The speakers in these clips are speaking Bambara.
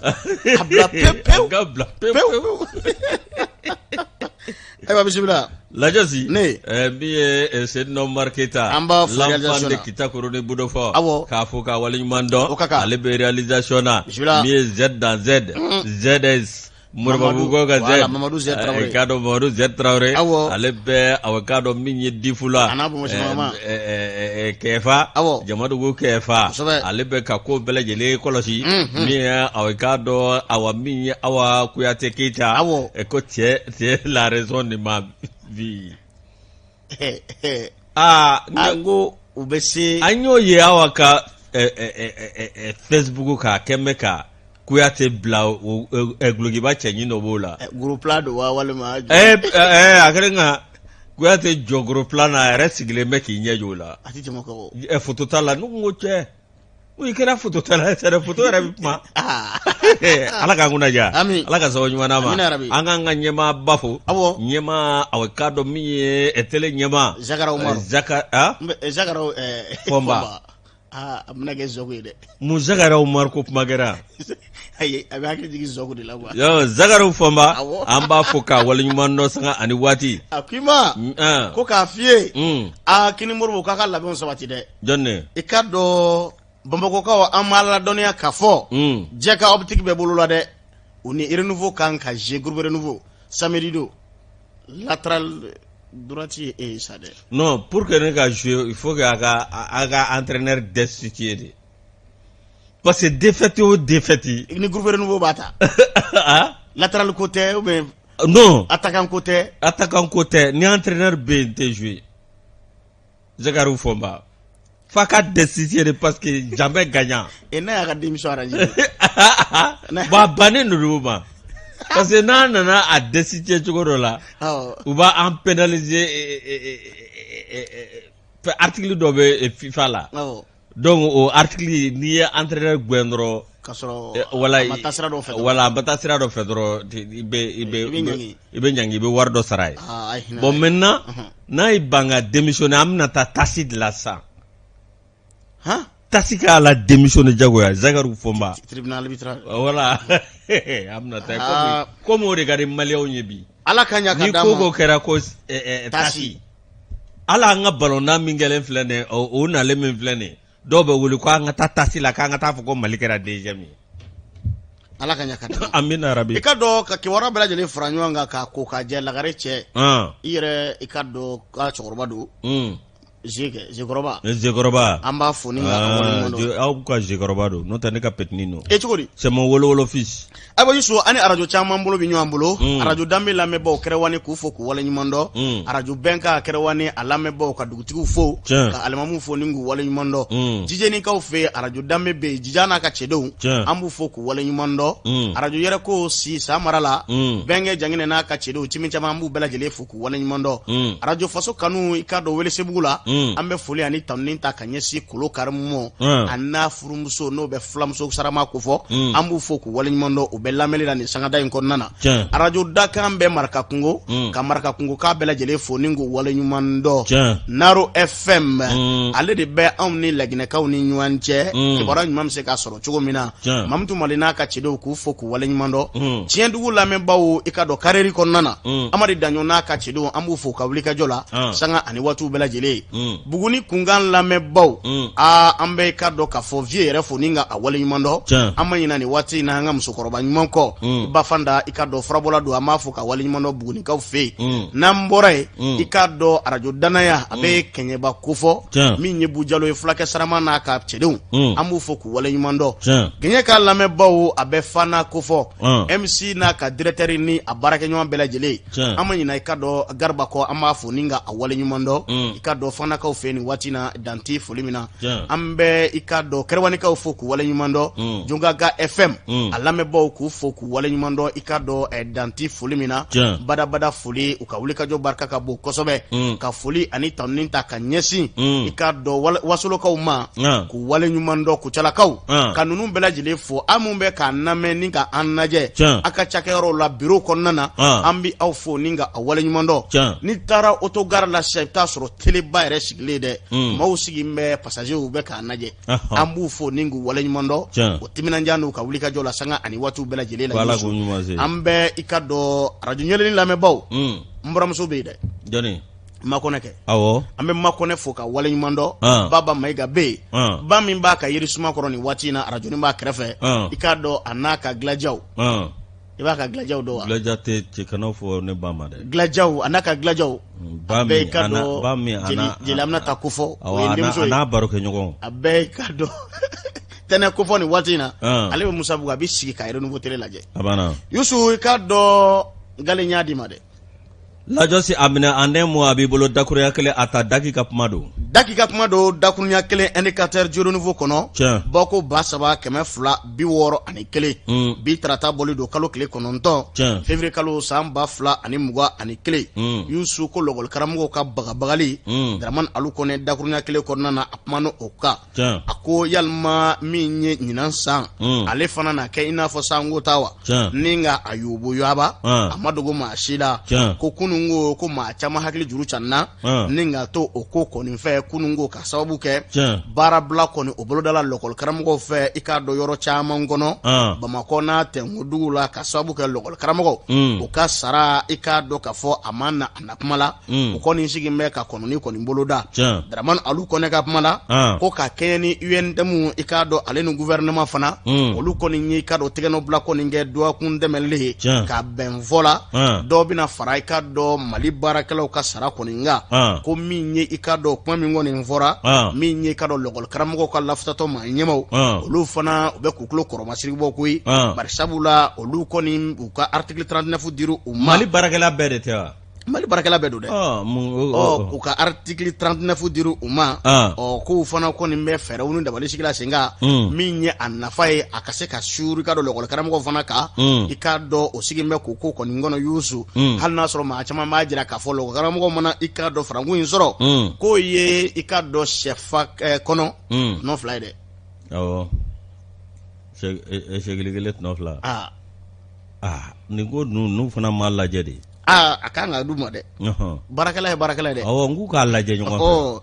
A bila pewu pewu. Ka bila pewu pewu. Ayiwa, bisimila. Lajasi. Ne. Min ye Seydina Umaru Keyita. An b'a fo l'enfant réalisation de na. Kitakoro ni Budofɔ. Awɔ. K'a fo k'a waleɲuman dɔn. O ka kan. Ale bɛ réalisation na. Bisimila. Min ye Z dans Z. ZS. Moribabugu ka Z. Voilà, Mamadou Z Traoré. K'a dɔn Mamadu Z Traoré. Awɔ. Ale bɛ awɔ k'a dɔn min ye Difula. A n'a bonbonsi-mama. Kɛfa. Awɔ. Jamadugu Kɛfa. Kosɛbɛ. Ale bɛ ka ko bɛɛ lajɛlen kɔlɔsi. Min ye awɔ k'a dɔn awa min ye Awa Kuyate Keyita. Awɔ. Ko cɛ c'est la raison de ma vie. Aa An ko u bɛ se. An y'o ye Awa ka Facebook kan, a kɛn bɛ ka Kuyate bila o gulokiba cɛɲi dɔ b'o la. Gros plan don wa walima? A kɛlen ka Kuyate jɔ gros plan na, a yɛrɛ sigilen bɛ k'i ɲɛ jɔ o la. A tɛ tɛmɛ o kan o. Photo ta la, ne ko cɛ, i kɛra photo tala ye sɛ, photo yɛrɛ bɛ kuma. Ala k'an kunna diya. Ami. Ala ka sababu ɲuman d'an ma. Amina yarabi. An k'an ka ɲɛmaaba fo. Awɔ. Ɲɛmaa, awɔ, k'a dɔn min ye télé ɲɛmaa. Zakara Umaru. Zaka ah? Zakara Fɔnba. Aa, a bɛna kɛ zɔku ye dɛ. Mun Zakara Umaru ko kuma kɛra? Ayi, a bɛ hakili jigin zɔku de la quoi. Yo, Zakara Fɔnba. Awɔ. An b'a fo k'a waleɲuman dɔn sanga ani waati. A k'i ma ko k'a f'i ye. Aa, Kini Moribo k'a ka labɛnw sabati dɛ. Jɔn ne? I ka dɔn Bamakɔkaw, an b'a ladɔnniya k'a fɔ Jɛka Optique bɛ bolo la dɛ. U ni Renouveau kan ka jouer, groupe Renouveau, samedi don. Latéral droite ye e ye sa dɛ. Non, pour que ne ka jouer, il faut que a ka entraîneur destituer de. Parce que défaite o défaite. Ni groupe Renouveau b'a ta. Ah? Latéral ko tɛ ou bien? Non. Attaquant ko tɛ. Attaquant ko tɛ, ni entraîneur bɛ yen, n tɛ jouer. Zakari Fɔnba. F'a ka destituer de parce que jamais gagnant. E n'a y'a ka démission arrangé. Bon, a bannen don o ma. Parce que n'a nana a destituer cogo dɔ la, u b'an pénaliser, article dɔ bɛ FIFA la. Donc o article, n'i ye entraîneur gɛn dɔrɔn. K'a sɔrɔ wala a ma taa sira dɔ fɛ dɔrɔn. Wala a ma taa sira dɔ fɛ dɔrɔn, i bɛ I bɛ ɲangi. I bɛ ɲangi, i bɛ wari dɔ sara ye. Aa, a ye hinɛ. Bon, maintenant, n'a ye ban ka démissionner, an bɛna taa TAS de la sisan. Han? TAS k'a la démissionner jagoya, Zakari Fɔnba. Tribunal arbitral. Voilà, an bɛna taa comme o de ka di maliyɛnw ye bi. Ala ka ɲa ka Ni d'a ko ma. ko kɛra ko TAS. TAS. Hali an ka balontan min kɛlen filɛ nin ye, o nalen min filɛ nin ye, dɔw bɛ wuli ko an ka taa TAS la, k'an ka taa fɔ ko Mali kɛra deuxième ye. Ala ka ɲa ka d'a ma. Amina rabi. I ka dɔn ka kibaruya bɛɛ lajɛlen fara ɲɔgɔn kan k'a ko k'a jɛ, lagare cɛ. I yɛrɛ, i ka dɔn ka cɛkɔrɔba don. Ze Zekɔrɔba. Zekɔrɔba. An b'a fo ni ka waleɲuman dɔn. Aw ka Zekɔrɔba don, n'o tɛ ne ka petini don. E cogo di? C'est mon wolowolo fils. Ayiwa Yusu, ani arajo caman bolo bɛ ɲɔgɔn bolo. Arajo Danbe lamɛnbaaw Kɛrɛwani, k'u fo k'u waleɲuman dɔn. Arajo Bɛnka Kɛrɛwani, a lamɛnbaaw ka dugutigiw fo, ka alimamuw fo ni k'u waleɲuman dɔn. Jijenikaw fɛ yen, arajo Danbe bɛ yen, Jija n'a ka cɛdenw, an b'u fo k'u waleɲuman dɔn. Arajo yɛrɛ ko si san mara la, Bɛnkɛ Janginɛ n'a ka cɛdenw cimi caman, an b'u bɛɛ lajɛlen fo k'u waleɲuman dɔn. Arajo Faso Kanu, i ka dɔn Welesebugu la, an bɛ foli ani tanuni ta ka ɲɛsin Kolo Karimu ma, a n'a furumuso n'o bɛ fulamuso sarama ko fɔ, an b'u fo k'u waleɲuman dɔn, u bɛ lamɛnni la nin sangada in kɔnɔna na. Arajo Dakan bɛ Marakakungo, ka Marakakungo k'a bɛɛ lajɛlen fo ni k'u waleɲuman dɔn. Naro FM, ale de bɛ anw ni Laginɛkaw ni ɲɔgɔn cɛ, kibaruya ɲuman bɛ se ka sɔrɔ cogo min na. Mamutu Mali n'a ka cɛdenw, k'u fo k'u waleɲuman dɔn. Tiɲɛdugu lamɛnbaaw, i ka dɔn Kareri kɔnɔna na, Amadu Daɲɔ n'a ka cɛdenw, an b'u fo ka wulikajɔ la sanga ani waatiw bɛɛ lajɛlen. Buguni kunkan lamɛnbaaw, aa, an bɛ i ka dɔn k'a fɔ vieux yɛrɛ fo ni ka a waleɲuman dɔn. An ma ɲina nin waati in na an ka musokɔrɔba ɲuman kɔ, Bafanda, i ka dɔn furabɔla don, an b'a fo ka waleɲuman dɔn Bugunikaw fɛ yen. N'an bɔra yen, i ka dɔn arajo Danaya, a bɛ Kɛɲɛba kofɔ, min ye Bujalo ye, fulakɛ sarama n'a ka cɛdenw, an b'u fo k'u waleɲuman dɔn. Gɛɲɛ ka lamɛnbaaw, a bɛ Fana kofɔ, MC n'a ka directeur ni a baarakɛɲɔgɔn bɛɛ lajɛlen. An ma ɲina i ka dɔn Gariba kɔ, an b'a fo ni ka a waleɲuman dɔn, i ka dɔn Fanakaw fɛ nin waati na, danti foli min na. An bɛ i ka dɔn Kɛrɛwanikaw fo k'u waleɲuman dɔn. Jonkaga FM, a lamɛnbaaw, k'u fo k'u waleɲuman dɔn, i ka dɔn danti foli min na. Badabada foli, u ka wulikajɔ barika ka bon kosɛbɛ. Ka foli ani tanuni ta ka ɲɛsin i ka dɔn Wasolokaw ma, k'u waleɲuman dɔn, Kucalakaw, ka ninnu bɛɛ lajɛlen fo. An minnu bɛ k'an lamɛn ni ka an lajɛ aw ka cakɛyɔrɔw la, biro kɔnɔna na, an bɛ aw fo ni ka a waleɲuman dɔn. N'i taara autogare la sisan, i bɛ taa sɔrɔ teleba yɛrɛ yɛrɛ sigilen dɛ, maaw sigilen bɛ, passagerw bɛ k'a lajɛ. An b'u fo ni k'u waleɲuman dɔn o timinandiya n'u ka wulikajɔ la sanga ani waatiw bɛɛ lajɛlen la. An bɛ i ka dɔn arajo ɲɛlɛni lamɛnbaaw, n buramuso bɛ yen dɛ. Jɔnni? Makɔnɛ kɛ. Awɔ. An bɛ Makɔnɛ fo ka waleɲuman dɔn. Baba Mayiga bɛ yen, ba min b'a ka yirisuma kɔrɔ nin waati in na, arajoni b'a kɛrɛfɛ. I k'a dɔn a n'a ka gilajaw. I b'a ka gilajaw dɔn wa? Gilaja tɛ cɛ, kana fɔ ne ba ma dɛ. Gilajaw, a n'a ka gilajaw. Ba bɛɛ i ka dɔn ba min jeli Aminata kofɔ, o ye n denmuso ye. A n'a barokɛɲɔgɔnw. A bɛɛ i ka dɔn tɛnɛ kofɔ nin waati in na. Ale bɛ Musabugu, a bɛ sigi ka Renouveau télé lajɛ. A banna. Yusu, i k'a dɔn gale ɲa d'i ma dɛ. Lajɔsi a minɛ en un mot, a b'i bolo dakurunya kelen a ta. Daki ka kuma don. Daki ka kuma don dakurunya kelen, indicateur du renouveau kɔnɔ. Tiɲɛ. Bɔko 3261. Bi tarata bɔli don, kalo tile 9. Tiɲɛ. Février kalo san 2021. Yusu, ko lɔkɔlikaramɔgɔw ka bagabagali. Dramani Alu Kɔnɛ dakurunya kelen kɔnɔna na, a kumana o kan. A ko yalima min ye ɲinan san, ale fana na kɛ i n'a fɔ sanko ta wa? Ni nka a yoboyaba, a ma dogo maa si la ko kunun ko maa caman hakili juru canna ni ka to o ko kɔni fɛ kunun ko, ka sababu kɛ baarabila kɔni o bolodala lɔkɔlikaramɔgɔw fɛ, i k'a dɔn yɔrɔ caman kɔnɔ, Bamakɔ n'a tɛnkudugu la, ka sababu kɛ lɔkɔlikaramɔgɔw u ka sara, i k'a dɔn k'a fɔ a ma na a na kuma la. U kɔni sigilen bɛ ka kɔnɔni kɔni boloda. Dramani Alu Kɔnɛ ka kuma la, ko ka kɛɲɛ ni UNTM, i k'a dɔn ale ni gouvernement fana, olu kɔni ye i k'a dɔn tɛgɛnɔbila kɔni kɛ dɔgɔkun tɛmɛnlen ye, ka bɛn fɔ la, dɔw bɛna fara i k'a dɔn Mali baarakɛlaw ka sara kɔni kan. Ko min ye i k'a dɔn kuma min kɔni fɔra, min ye i k'a dɔn lɔkɔlikaramɔgɔw ka lafasatɔn maa ɲɛmaw, olu fana u bɛ k'u tulo kɔrɔmasiri bɔ koyi, bari sabula olu kɔni u ka article 39 dir'u ma. Mali baarakɛla bɛɛ de tɛ wa? Mali baarakɛla bɛɛ don dɛ. Ɔ, u ka article 39 dir'u ma. Ɔ, k'u fana kɔni bɛ fɛɛrɛw ni dabali sigi la sen kan, min ye a nafa ye a ka se ka suuru i k'a dɔn lɔkɔlikaramɔgɔw fana kan. I k'a dɔn o sigi bɛ k'o ko kɔni kɔnɔ, Yusu. Hali n'a sɔrɔ maa caman b'a jira k'a fɔ lɔkɔlikaramɔgɔw mana i k'a dɔn farankun in sɔrɔ, k'o ye i k'a dɔn sɛfa kɔnɔ tɔnɔ 2 ye dɛ. Awɔ, sɛ kelen tɔnɔ 2. Aa, nin ko ninnu, n'u fana m'a lajɛ de. Aa, a kan ka d'u ma dɛ. Baarakɛla ye baarakɛla ye dɛ. Awɔ, n k'u k'a lajɛ ɲɔgɔn fɛ.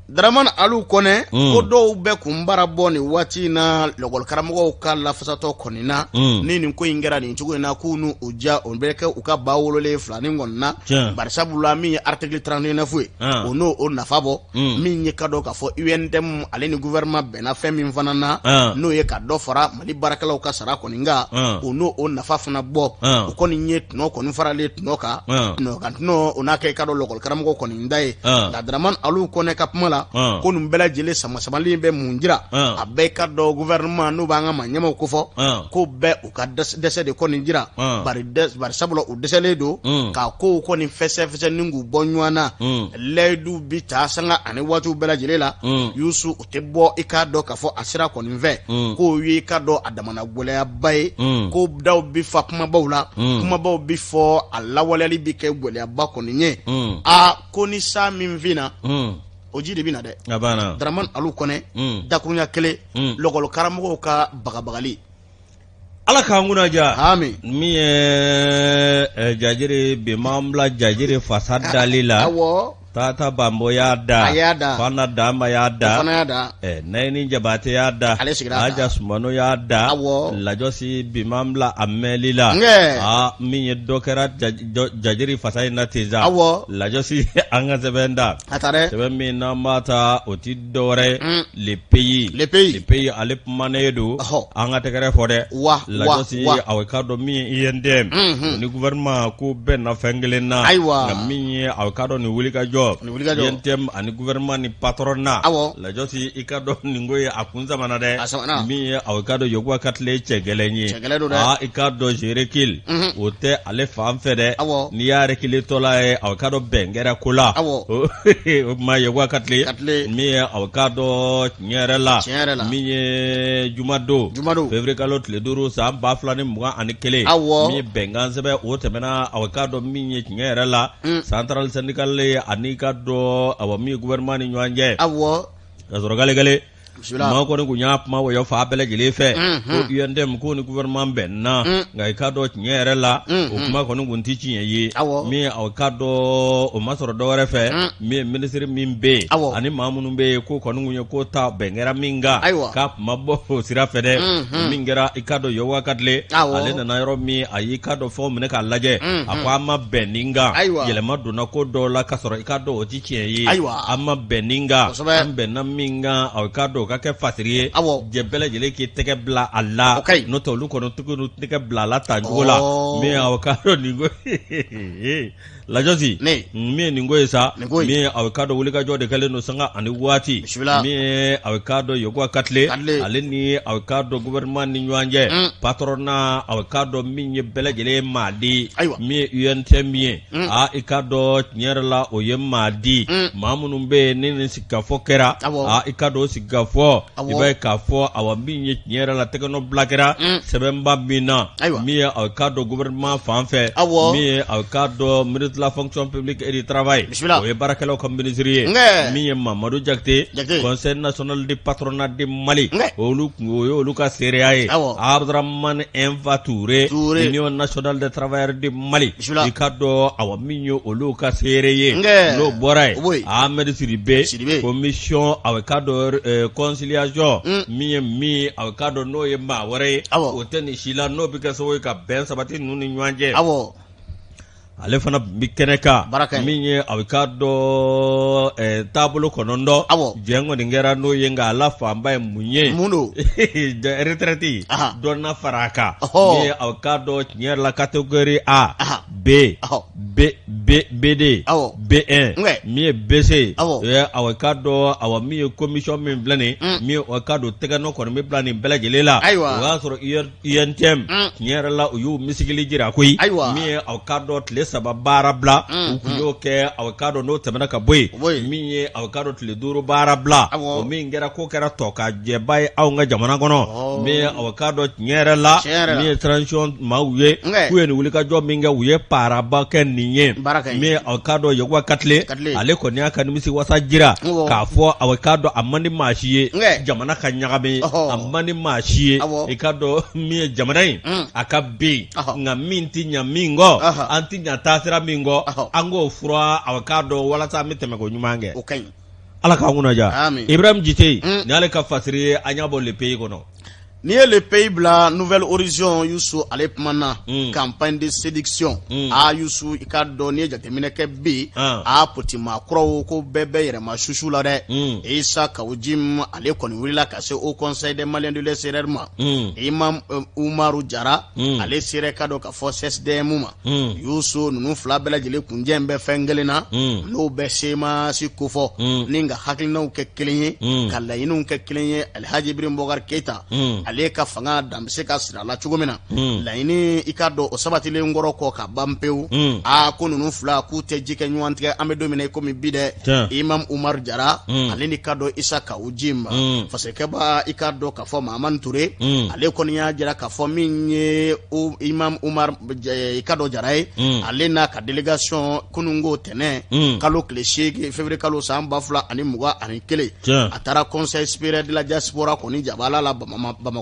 Dramani Alu Kɔnɛ ko dɔw bɛ kun bara bɔ nin waati in na lɔkɔlikaramɔgɔw ka lafasatɔn kɔni na. Ni nin ko in kɛra nin cogo in na, k'u n'u ja o bɛ kɛ u ka ba wololen filanin kɔni na, bari sabula min ye article 39 ye, o n'o o nafa bɔ. Min ye ka dɔn k'a fɔ UNTM ale ni gouvernement bɛnna fɛn min fana na, n'o ye ka dɔ fara Mali baarakɛlaw ka sara kɔni kan, o n'o o nafa fana bɔ. O kɔni ye tɔnɔ kɔni faralen tɔnɔ kan, tɔnɔ kan tɔnɔ, o n'a kɛ i ka dɔn lɔkɔlikaramɔgɔw kɔni da ye. Nka Dramani Alu Kɔnɛ ka kuma la, ko nin bɛɛ lajɛlen samasamali bɛ mun jira? A bɛɛ ka dɔn gouvernement n'u b'an ka maa ɲɛmaw kofɔ, ko bɛɛ u ka dɛsɛ de kɔni jira, bari sabula u dɛsɛlen don ka kow kɔni fɛsɛfɛsɛ ni k'u bɔ ɲɔgɔn na. Layidu bi ta sanga ani waatiw bɛɛ lajɛlen la, Yusu, u tɛ bɔ i k'a dɔn k'a fɔ a sira kɔni fɛ. K'o ye i k'a dɔn a damana gɛlɛyaba ye, ko daw bi fa kumabaw la, kumabaw bi fɔ, a lawaleyali bi kɛ gɛlɛyaba kɔni ye. Aa, ko ni san min finna, o ji de bɛ na dɛ. A banna. Dramani Alu Kɔnɛ, dakurunya kelen, lɔkɔlikaramɔgɔw ka bagabagali. Ala k'an kunna diya. Ami. Min ye jajiri bi m'an bila jajiri fasa dali la. Awɔ. Tata Banbo y'a da. A y'a da. Fana Danba y'a da. O fana y'a da. Nayini Jabate y'a da. Ale sigira a kan. Aja Sumano y'a da. Awɔ. Lajɔsi bi m'an bila a mɛnli la. Nkɛ. Aa, min ye dɔ kɛra jajiri fasa in na ten sa. Awɔ. Lajɔsi, an ka sɛbɛn da. A ta dɛ. Sɛbɛn min n'an b'a ta, o ti dɔwɛrɛ ye, Le Pays. Le Pays. Le Pays, ale kumanen don. Ɔhɔ. An ka tɛgɛrɛ fɔ dɛ. Wa, wa, Lajɔsi, wa. aw k'a dɔn min ye UNTM ni gouvernement ko bɛnna fɛn kelen na. Ayiwa. Nka min ye aw k'a dɔn nin wulikajɔ. Nin wulikajɔ. UNTM ani gouvernement ni patronat. Awɔ. Lajɔsi, i k'a dɔn nin ko ye a kun samana dɛ. A samana. Min ye aw k'a dɔn Yakuba Katile cɛ gɛlɛn ye. Cɛ gɛlɛn don dɛ. Aa, i k'a dɔn je recule. O tɛ ale fan fɛ dɛ. Awɔ. N'i y'a reculer tɔla ye, aw k'a dɔn bɛn kɛra ko la. Awɔ. O tuma Yakuba Katile. Katile. Min ye aw k'a dɔn tiɲɛ yɛrɛ la. Tiɲɛ yɛrɛ la. Min ye jumadon. Jumadon. Février kalo tile 5 san 2021. Awɔ. Min ye bɛnkan sɛbɛn o tɛmɛna aw k'a dɔn min ye tiɲɛ yɛrɛ la. Centrale syndicale ani k'a dɔn awa min ye gouvernement ni ɲɔgɔn cɛ. Awɔ. Ka sɔrɔ gale gale. Maa kɔni kun y'a kuma wɔyɔ fan bɛɛ lajɛlen fɛ ko UNTM ko ni gouvernement bɛnna nka i k'a dɔn tiɲɛ yɛrɛ la o kuma kɔni kun tɛ tiɲɛ ye min aw k'a dɔn o ma sɔrɔ dɔwɛrɛ fɛ min ye minisiri min bɛ yen ani maa minnu bɛ yen ko kɔni kun ye ko ta bɛn kɛra min kan k'a kuma bɔ o sira fɛ dɛ min kɛra i k'a dɔn Yakuba Katile ale nana yɔrɔ min a y'i k'a dɔn fɛnw minɛ k'a lajɛ a ko an ma bɛn nin kan yɛlɛma donna ko dɔw la ka sɔrɔ i k'a dɔn o tɛ tiɲɛ ye ayiwa an ma bɛn nin kan an bɛnna min kan aw k'a dɔn o ka kɛ fasiri ye jɛ bɛɛ lajɛlen k'i tɛgɛ bila a la n'o tɛ olu kɔni tɛgɛ tɛgɛ bila a la tan cogo la min aw k'a dɔn nin ko lajɔsi min ye nin ko ye sa min ye aw k'a dɔn wulikajɔ de kɛlen don sanga ani waati min ye aw k'a dɔn Yakuba Katile ale ni aw k'a dɔn gouvernement ni ɲɔgɔn cɛ mm. patronat aw k'a dɔn min ye bɛɛ lajɛlen maa di min ye UNTM ye mm. aa i k'a dɔn tiɲɛ yɛrɛ la o ye maa di mm. maa minnu bɛ yen ni nin sigikafɔ kɛra aa i k'a dɔn o sigikafɔ i b'a ye k'a fɔ awa min ye tiɲɛ yɛrɛ la tɛgɛnɔ bila kɛra mm. sɛbɛnba min na min ye aw k'a dɔn gouvernement fan fɛ min ye aw k'a dɔn ministre de la fonction publique et du travail o ye baarakɛlaw ka minisiri ye min ye Mamadu Jakite conseil national du patronat du Mali olu o ye olu ka seereya ye Abdramane Infa Touré union nationale des travailleurs du Mali i k'a dɔn awa min ye olu ka seere ye n'o bɔra yen Ahmed Sidibe commission aw k'a dɔn euh, conciliation mm. min ye min aw k'a dɔn n'o ye maa wɛrɛ ye o tɛ nin si la n'o bɛ kɛ sababu ye ka bɛn sabati ninnu ni ɲɔgɔn cɛ ale fana bɛ kɛnɛ kan min ye aw k'a dɔn eh, taabolo kɔnɔntɔn jɛn kɔni kɛra n'o ye nka a la fanba ye mun ye mun don retraite dɔ na fara a kan min ye aw k'a dɔn tiɲɛ yɛrɛ la catégorie A B B B B2 B1 min ye BC ye aw k'a dɔn awa min ye commission min filɛ nin mm. min ye aw k'a dɔn tɛgɛnɔ kɔni bɛ bila nin bɛɛ lajɛlen la o y'a sɔrɔ UNTM tiɲɛ yɛrɛ la u y'u misigili jira koyi min ye aw k'a dɔn tile saba baara bila u tun y'o kɛ aw k'a dɔn n'o tɛmɛna ka bɔ yen min ye aw k'a dɔn tile duuru baara bila o min kɛra ko kɛra tɔ ka jɛba ye anw ka jamana kɔnɔ min ye aw k'a dɔn tiɲɛ yɛrɛ la min ye transition maaw ye k'u ye nin wulikajɔ min kɛ u ye paraba kɛ nin ye min ye aw k'a dɔn Yakuba Katile ale kɔni y'a ka nimisi wasa jira k'a fɔ aw k'a dɔn a man di maa si ye jamana ka ɲagami a man di maa si ye i k'a dɔn min ye jamana in mm. a ka bin nka min tɛ ɲa min kɔ an tɛ ɲa taasira min kɔ an k'o fura aw k'a dɔn walasa an bɛ tɛmɛ ko ɲuman kɛ ala k'an kunna diya Ibrahim Jite mm. nin y'ale ka fasiri ye an y'a bɔ Le Pays kɔnɔ N'i ye Le Pays bila Nouvel Horizon Yusu ale kumana mm. campagne de séduction mm. a Yusu i k'a dɔn n'i ye jateminɛ kɛ bi a politimaa kuraw ko bɛɛ bɛ yɛrɛma susu la dɛ Isa Kawu Jim ale kɔni wulila ka se Haut Conseil des Maliens de l'extérieur ma Imam euh, Umaru Jara ale sera k'a dɔn k'a fɔ CSDM ma Yusu ninnu fila bɛɛ lajɛlen kunjɛ bɛ fɛn kelen na n'o bɛ CMAS kofɔ ni ka hakilinaw kɛ kelen ye ka laɲiniw kɛ kelen ye Alhaji Ibrahim Boubacar Keita ale ka fanga dan bɛ se ka siri a la cogo min na laɲini i k'a dɔn o sabatilen kɔrɔ kɔ ka ban pewu aa ko ninnu fila k'u tɛ ji kɛ ɲɔgɔn tigɛ an bɛ don min na i komi bi dɛ Imam Umaru Jara ale ni k'a dɔn Isa Kawu Jim fasɛkɛba i k'a dɔn k'a fɔ Mahamani Ture ale kɔni y'a jira k'a fɔ min ye Imam Umaru i k'a dɔn Jara ye ale n'a ka délégation kununko tɛnɛn kalo tile 8 février kalo san 2021 a taara conseil supérieur de la diaspora kɔni jabala la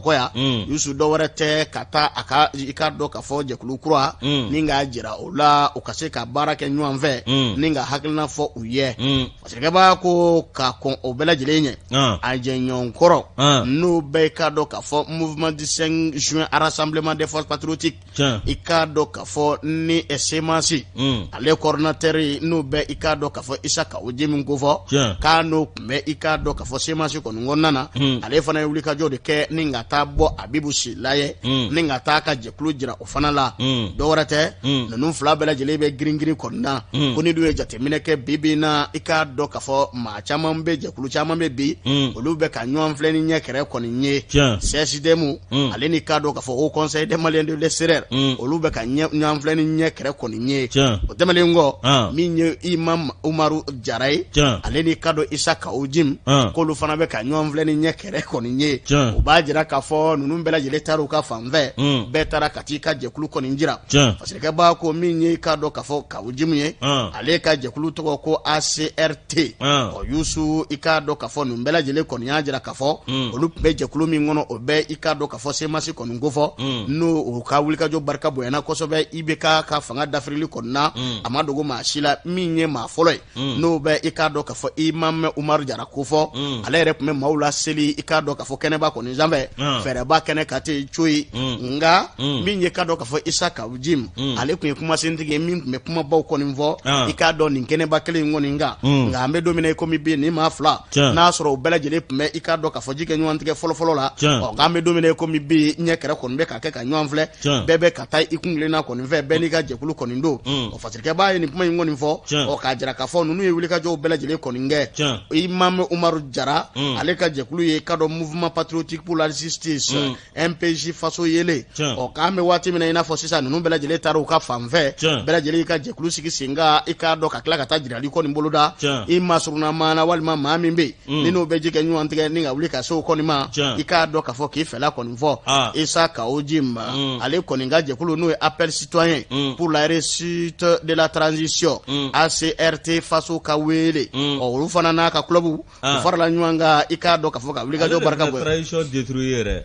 Bamakɔ yan mm. Yusu dɔwɛrɛ tɛ ka taa a ka i k'a dɔn k'a fɔ jɛkulu kura mm. ni k'a jira o la u ka se ka baara kɛ ɲɔgɔn fɛ mm. ni ka hakilina fɔ u ye fasɛkɛba ko ka kɔn o bɛɛ lajɛlen ɲɛ ah. a jɛɲɔgɔn kɔrɔ ah. n'o bɛɛ i k'a dɔn k'a fɔ mouvement du 5 juin rassemblement des forces patriotiques i k'a dɔn k'a fɔ ni CMAS mm. ale coordonnateur n'o bɛ i k'a dɔn k'a fɔ Isa Kawu Jim kofɔ k'a n'o tun bɛ i k'a dɔn k'a fɔ CMAS kɔni kɔnɔna na mm. ale fana ye wulikajɔ de kɛ ni ka taa bɔ Abibu Sila ye mm. ni ka taa ka jɛkulu jira o fana la dɔwɛrɛ tɛ ninnu fila bɛɛ lajɛlen bɛ girin-girin kɔnɔna ko ni dun ye jateminɛ kɛ bi bi in na i k'a dɔn k'a fɔ maa caman bɛ jɛkulu caman bɛ bi olu bɛ ka ɲɔgɔn filɛ ni ɲɛ kɛrɛ kɔni ye CSDM mm. ale ni k'a dɔn k'a fɔ Haut Conseil des Maliens de l'extérieur mm. olu bɛ ka ɲɔgɔn filɛ ni ɲɛ kɛrɛ kɔni ye o tɛmɛnen kɔ ah. min ye Imam Umaru Jara ye ale ni k'a dɔn Isa Kawu Jim ah. k'olu fana bɛ ka ɲɔgɔn filɛ ni ɲɛ kɛrɛ kɔni ye o b'a jira k'a k'a fɔ ninnu bɛɛ lajɛlen taara u ka fanfɛ, bɛɛ taara ka t'i ka jɛkulu kɔni jira. Fasirikɛba ko min ye i k'a dɔn k'a fɔ Kawu Jimu ye, ale ka jɛkulu tɔgɔ ko ACRT. Ɔ Yusu, i k'a dɔn k'a fɔ ninnu bɛɛ lajɛlen kɔni y'a jira k'a fɔ olu tun bɛ jɛkulu min kɔnɔ, o bɛ i k'a dɔn k'a fɔ CMAS kɔni kofɔ, n'o u ka wulikajɔ barika bonyana kosɛbɛ IBK ka fanga dafirili kɔni na. A ma dogo maa si la, min ye maa fɔlɔ ye, n'o bɛ i k'a dɔn k'a fɔ Imam Umaru Jara kofɔ, ale yɛrɛ tun bɛ maaw laseli i k'a dɔn k'a fɔ kɛnɛba kɔni sanfɛ, fɛɛrɛba kɛnɛ ka tɛ coyi. Nka min ye k'a dɔn k'a fɔ Isa Kawu Jim, ale tun ye kumasentigi ye min tun bɛ kumabaw kɔni fɔ i k'a dɔn nin kɛnɛba kelen in kɔni kan. Nka an bɛ don min na i komi bi, nin maa fila, n'a sɔrɔ u bɛɛ lajɛlen tun bɛ i k'a dɔn k'a fɔ ji kɛ ɲɔgɔn tigɛ fɔlɔfɔlɔ la. Ɔ nka an bɛ don min na i komi bi, ɲɛ kɛrɛ kɔni bɛ ka kɛ ka ɲɔgɔn filɛ, bɛɛ bɛ ka taa i kuntilenna kɔni fɛ, bɛɛ n'i ka jɛkulu kɔni don. Ɔ fasirikɛba ye nin kuma in kɔni fɔ, ɔ k'a jira k'a fɔ ninnu ye wulikajɔw bɛɛ lajɛlen kɔni kɛ. Imam Umaru Jara, ale ka jɛkulu ye k'a dɔn Mouvement patriotique pour la justice, MPJ Faso Yelen. Ɔ k'an bɛ waati min na i n'a fɔ sisan, ninnu bɛɛ lajɛlen taara u ka fanfɛ, bɛɛ lajɛlen y'i ka jɛkulu sigi sen kan, i k'a dɔn ka tila ka taa jirali kɔni boloda i masurunna maa na, walima maa min bɛ yen ni n'o bɛ ji kɛ ɲɔgɔn tigɛ ni ka wuli ka se o kɔni ma, i k'a dɔn k'a fɔ k'i fɛla kɔni fɔ. Isa Kawu Jim, ale kɔni ka jɛkulu, n'o ye Appel citoyen pour la réussite de la transition, ACRT Faso ka wele, ɔ olu fana n'a ka club, u farala ɲɔgɔn kan, i k'a dɔn k'a fɔ ka wulikajɔ barika bonya. Transition détruire yɛrɛ,